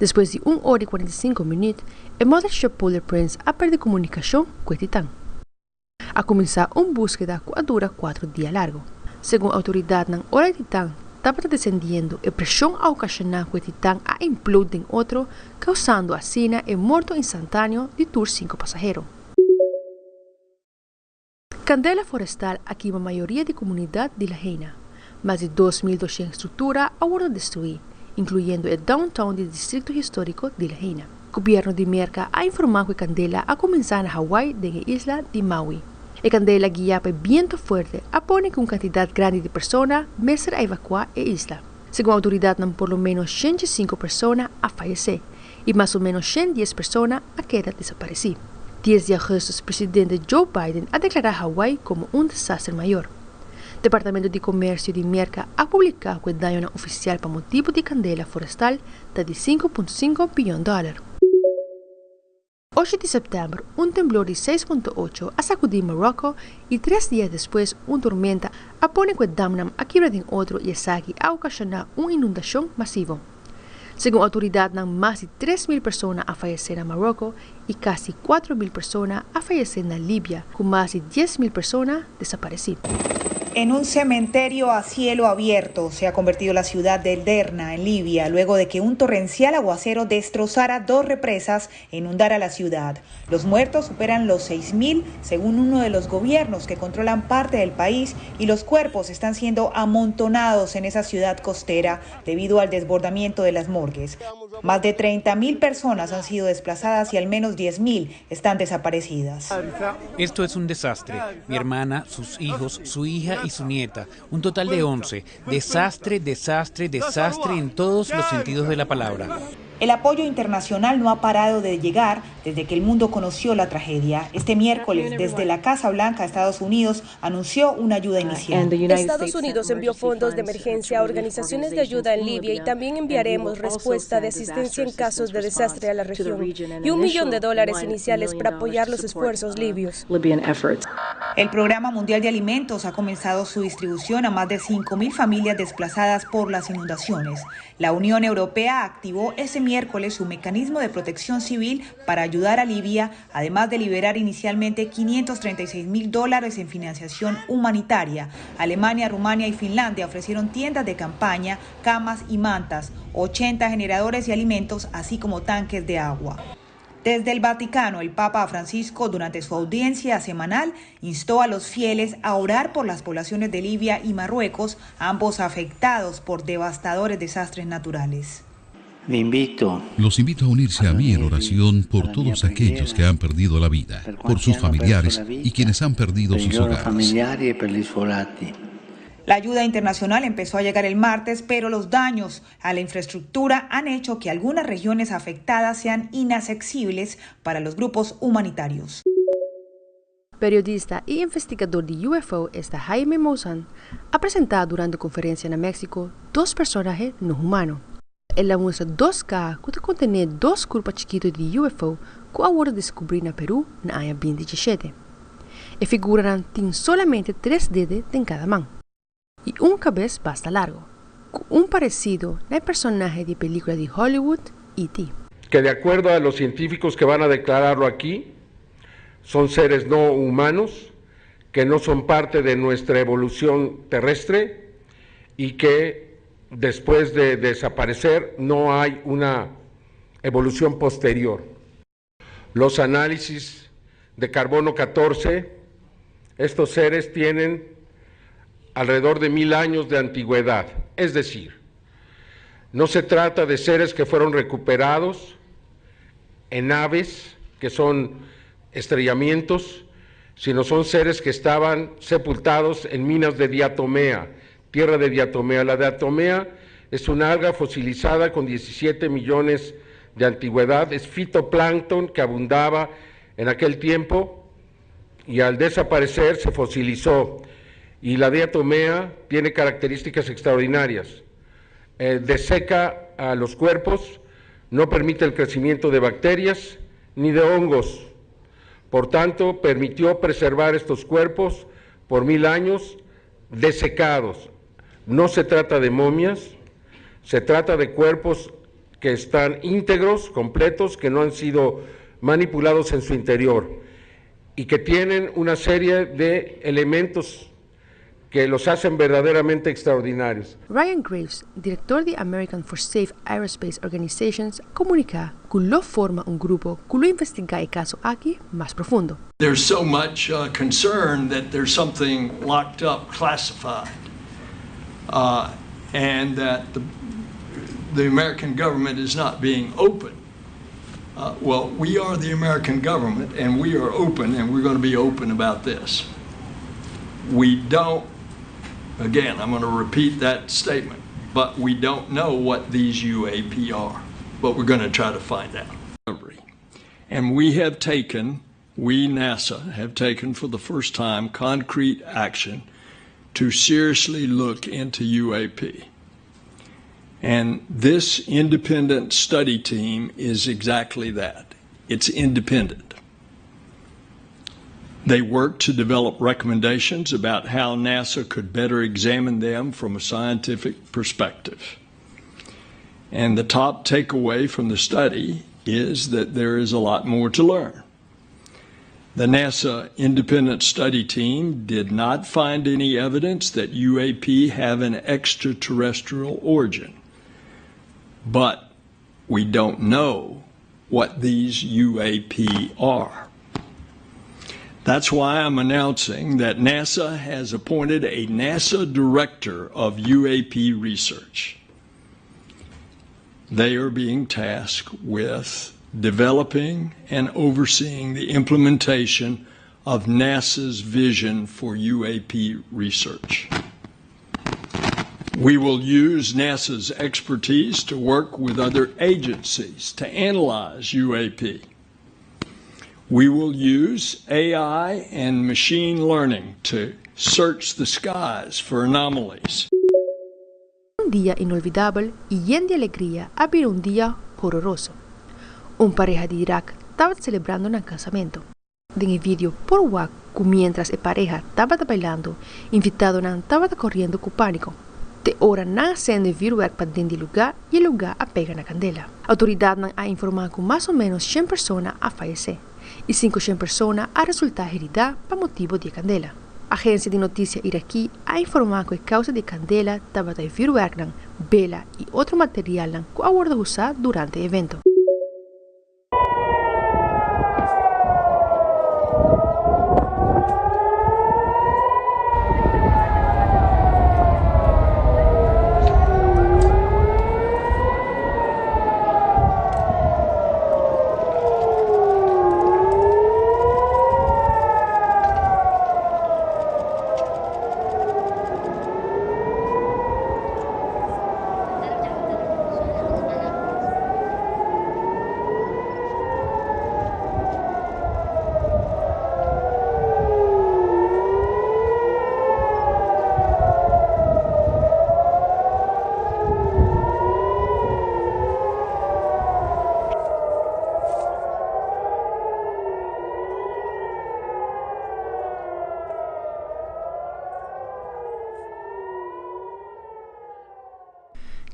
Despues di un ora i 45 minüt, e mothership Polar Prince a pèrdè komunikashon ku e Titan. A kuminsá un búskeda ku a dura kuatro dia largu. Segun outoridatnan, ora e Titan tabata desendiendo, e preshon a okashoná ku e Titan a implode den otro, kousando asina e morto instantáneo di tur sinku pasahero. Kandela forestal a kima mayoria di komunidat di Lahaina. Mas di 2.200 struktura a wòrdu destruí, inkluyendo e downtown di distrikto históriko di Lahaina. Gobièrnu di Merka a informá ku e kandela a kuminsá na Hawaii den e isla di Maui. E kandela guiá pa e bientu fuerte a pone ku un kantidat grandi di persona mester a evakuá e isla. Segun outoridatnan por lo ménos 105 persona a fayesé i mas o ménos 110 persona a keda desaparesí. 10 di augustus presidente Joe Biden a deklará Hawaii komo un desaster mayor. Departamento di Komersio di Merka a publiká ku e dañonan ofisial pa motibu di kandela forestal ta di 5.5 biyon dòler. 8 di sèptèmber un temblor di 6.8 a sakudí Maròko i tres dia despues un tormenta a pone ku e damnan a kibra den otro i esaki a okashoná un inundashon masivo. Segun outoridatnan mas di 3.000 persona a fayesé na Maròko i kasi 4.000 persona a fayesé na Libia ku mas di 10.000 persona desaparesí. En un cementerio a cielo abierto se ha convertido la ciudad de Derna, en Libia, luego de que un torrencial aguacero destrozara dos represas e inundara la ciudad. Los muertos superan los 6.000, según uno de los gobiernos que controlan parte del país, y los cuerpos están siendo amontonados en esa ciudad costera debido al desbordamiento de las morgues. Más de 30.000 personas han sido desplazadas y al menos 10.000 están desaparecidas. Esto es un desastre. Mi hermana, sus hijos, su hija y su nieta. Un total de 11. Desastre, desastre, desastre en todos los sentidos de la palabra. El apoyo internacional no ha parado de llegar desde que el mundo conoció la tragedia. Este miércoles, desde la Casa Blanca, Estados Unidos anunció una ayuda inicial. Estados Unidos envió fondos de emergencia a organizaciones de ayuda en Libia y también enviaremos respuesta de asistencia en casos de desastre a la región y 1 millón de dólares iniciales para apoyar los esfuerzos libios. El Programa Mundial de Alimentos ha comenzado su distribución a más de 5.000 familias desplazadas por las inundaciones. La Unión Europea activó ese miércoles su mecanismo de protección civil para ayudar a Libia, además de liberar inicialmente 536 mil dólares en financiación humanitaria. Alemania, Rumania y Finlandia ofrecieron tiendas de campaña, camas y mantas, 80 generadores y alimentos, así como tanques de agua. Desde el Vaticano, el Papa Francisco, durante su audiencia semanal, instó a los fieles a orar por las poblaciones de Libia y Marruecos, ambos afectados por devastadores desastres naturales. Los invito a unirse a mí en oración por todos aquellos que han perdido la vida, por sus familiares y quienes han perdido sus hogares. La ayuda internacional empezó a llegar el martes, pero los daños a la infraestructura han hecho que algunas regiones afectadas sean inaccesibles para los grupos humanitarios. Periodista i investigadó di UFO esta Jaime Maussan a presentá durante konferensia na México dos personahe no humano. El a mustra dos kaha ku ta kontené dos kurpa chikitu di UFO ku a wòrdu deskubrí na Perú na aña 2017. E figuranan tin solamente tres dede den kada man i un kabes basta largu, ku un paresido na e personahe di pelíkula di Hollywood E.T. Que de acuerdo a los científicos que van a declararlo aquí, son seres no humanos, que no son parte de nuestra evolución terrestre y que después de desaparecer no hay una evolución posterior. Los análisis de carbono 14, estos seres tienen alrededor de 1000 años de antigüedad. Es decir, no se trata de seres que fueron recuperados en naves, que son estrellamientos, sino son seres que estaban sepultados en minas de diatomea, tierra de diatomea. La diatomea es una alga fosilizada con 17 millones de antigüedad, es fitoplancton que abundaba en aquel tiempo y al desaparecer se fosilizó. Y la diatomea tiene características extraordinarias. Deseca a los cuerpos, no permite el crecimiento de bacterias ni de hongos. Por tanto, permitió preservar estos cuerpos por 1000 años desecados. No se trata de momias, se trata de cuerpos que están íntegros, completos, que no han sido manipulados en su interior y que tienen una serie de elementos que los hacen verdaderamente extraordinarios. Ryan Graves, director di American for Safe Aerospace Organizations, a comunica cu lo forma un grupo cu lo investiga e caso aki mas profundo. There's so much concern that there's something locked up, classified, and that the American government is not being open. Well, we are the American government, and we are open, and we're going to be open about this. We don't, again, I'm going to repeat that statement, but we don't know what these UAP are, but we're going to try to find out. And we have taken, we NASA have taken for the first time concrete action to seriously look into UAP. And this independent study team is exactly that. It's independent. They work to develop recommendations about how NASA could better examine them from a scientific perspective. And the top takeaway from the study is that there is a lot more to learn. The NASA independent study team did not find any evidence that UAP have an extraterrestrial origin. But we don't know what these UAP are. That's why I'm announcing that NASA has appointed a NASA director of UAP research. They are being tasked with developing and overseeing the implementation of NASA's vision for UAP research. We will use NASA's expertise to work with other agencies to analyze UAP. We will use AI and machine learning to search the skies for anomalies. Un dia inolvidabel y yen di alegria a bira un dia hororoso. Un pareha di Irak tabata celebrando nan casamento. Den e video por wak cu mientras e pareha tabata bailando, invitadonan tabata coriendo cu panico. Te ora nan a cende vuurwerk paden di luga y e luga a pega na candela. Autoridadnan a informa cu mas o menos shen persona a fayece y 500 persona a resulta herida pa motibo di e candela. Agencia di noticia Iraki a informa cu e causa di e candela tabata e vuurwerknan, bela y otro materialnan cu a wordo usa durante e evento.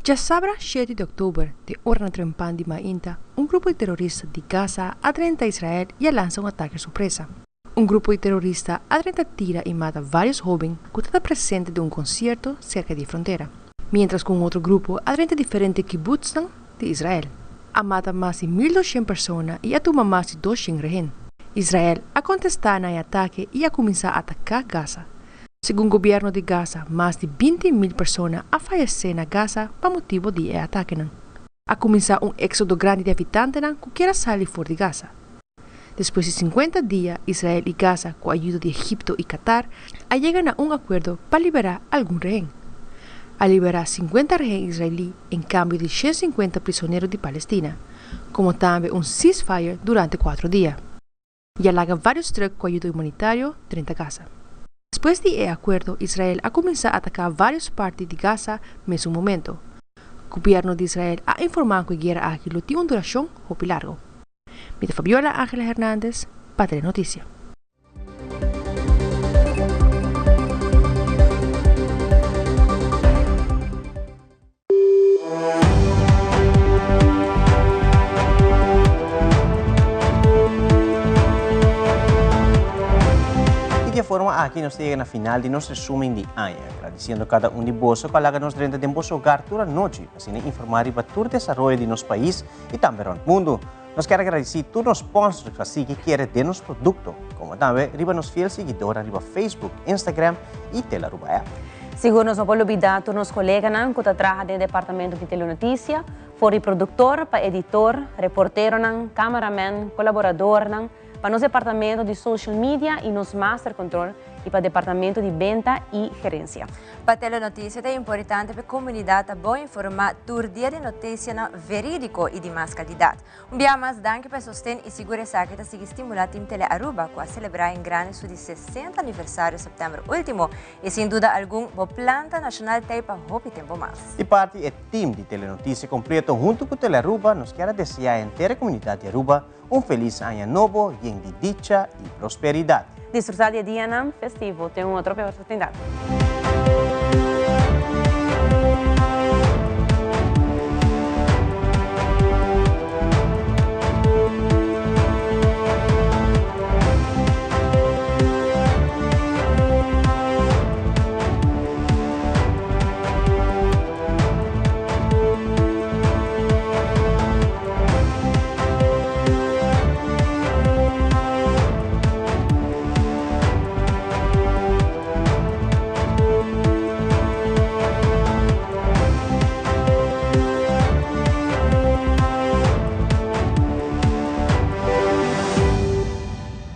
Djasabra shete di òktober, den oranan trempan di mainta, un grupo di terorista di Gaza a drenta Israel i a lansa un atake sorpresa. Un grupo di terorista a drenta tira i mata vários hóben ku tabata presente den un konsierto serka di e frontera, miéntras ku un otro grupo a drenta diferente kibbutznan di Israel. A mata mas di 1200 persona i a tuma mas di 200 rehen. Israel a kontestá na e atake i a kuminsá ataká Gaza. Segun gobierno di Gaza, mas di 20 mil persona a fayece na Gaza pa motibo di e atakenan. A cuminsa un exodo grandi di habitantenan cu kier a sali for di Gaza. Despues di 50 dia, Israel y Gaza, cu ayudo di Egipto y Qatar, a yega na un acuerdo pa libera algun rehen. A libera 50 rehen israeli en cambio di 150 prizonero di Palestina, como tambe un ceasefire durante 4 dia. Y a laga varios truck cu ayudo humanitario drenta Gaza. Despues di e acuerdo, Israel a cuminsa ataca varios parti di Gaza mesun momento. Gobierno di Israel a informa cu e guera aki lo tin un duracion hopi largo. Mi ta Fabiola Ángela Hernández, pa Telenoticia. Y di forma aki nos ta yega na final di nos resumen di aña. Agradeciendo cada un di boso cu a laga nos drenta den boso hogar tur anochi, asina informa riba tur desaroyo di nos pais y tambe rond mundo. Nos kier gradici tur nos sponsors cu asina kier den nos producto, como tambe riba nos fiel siguidornan riba Facebook, Instagram y Telaruba app. Sigur nos no por lubida tur nos coleganan cu ta traha den departamento di Telenoticia, for di productor pa editor, reporteronan, cameraman, colaboradornan, pa nos departamento di social media y nos master control y pa departamento di venta y gerencia. Pa Telenoticia ta importante pa e comunidad ta bon informa tur dia di noticianan veridico y di mas calidad. Un biaha mas danki pa sosten y sigur esaki ta sigui stimula Team Tele Aruba cu a celebra en grande su di 60 aniversario september ultimo y sin duda algun bo planta nacional t'ey pa hopi tempo mas. Di parti e team di Telenoticia completo hunto cu Tele Aruba nos kier desea henter e comunidad di Aruba un feliz aña nobo yen di dicha y prosperidad. Disfruta di e dianan festivo. Te un otro oportunidad.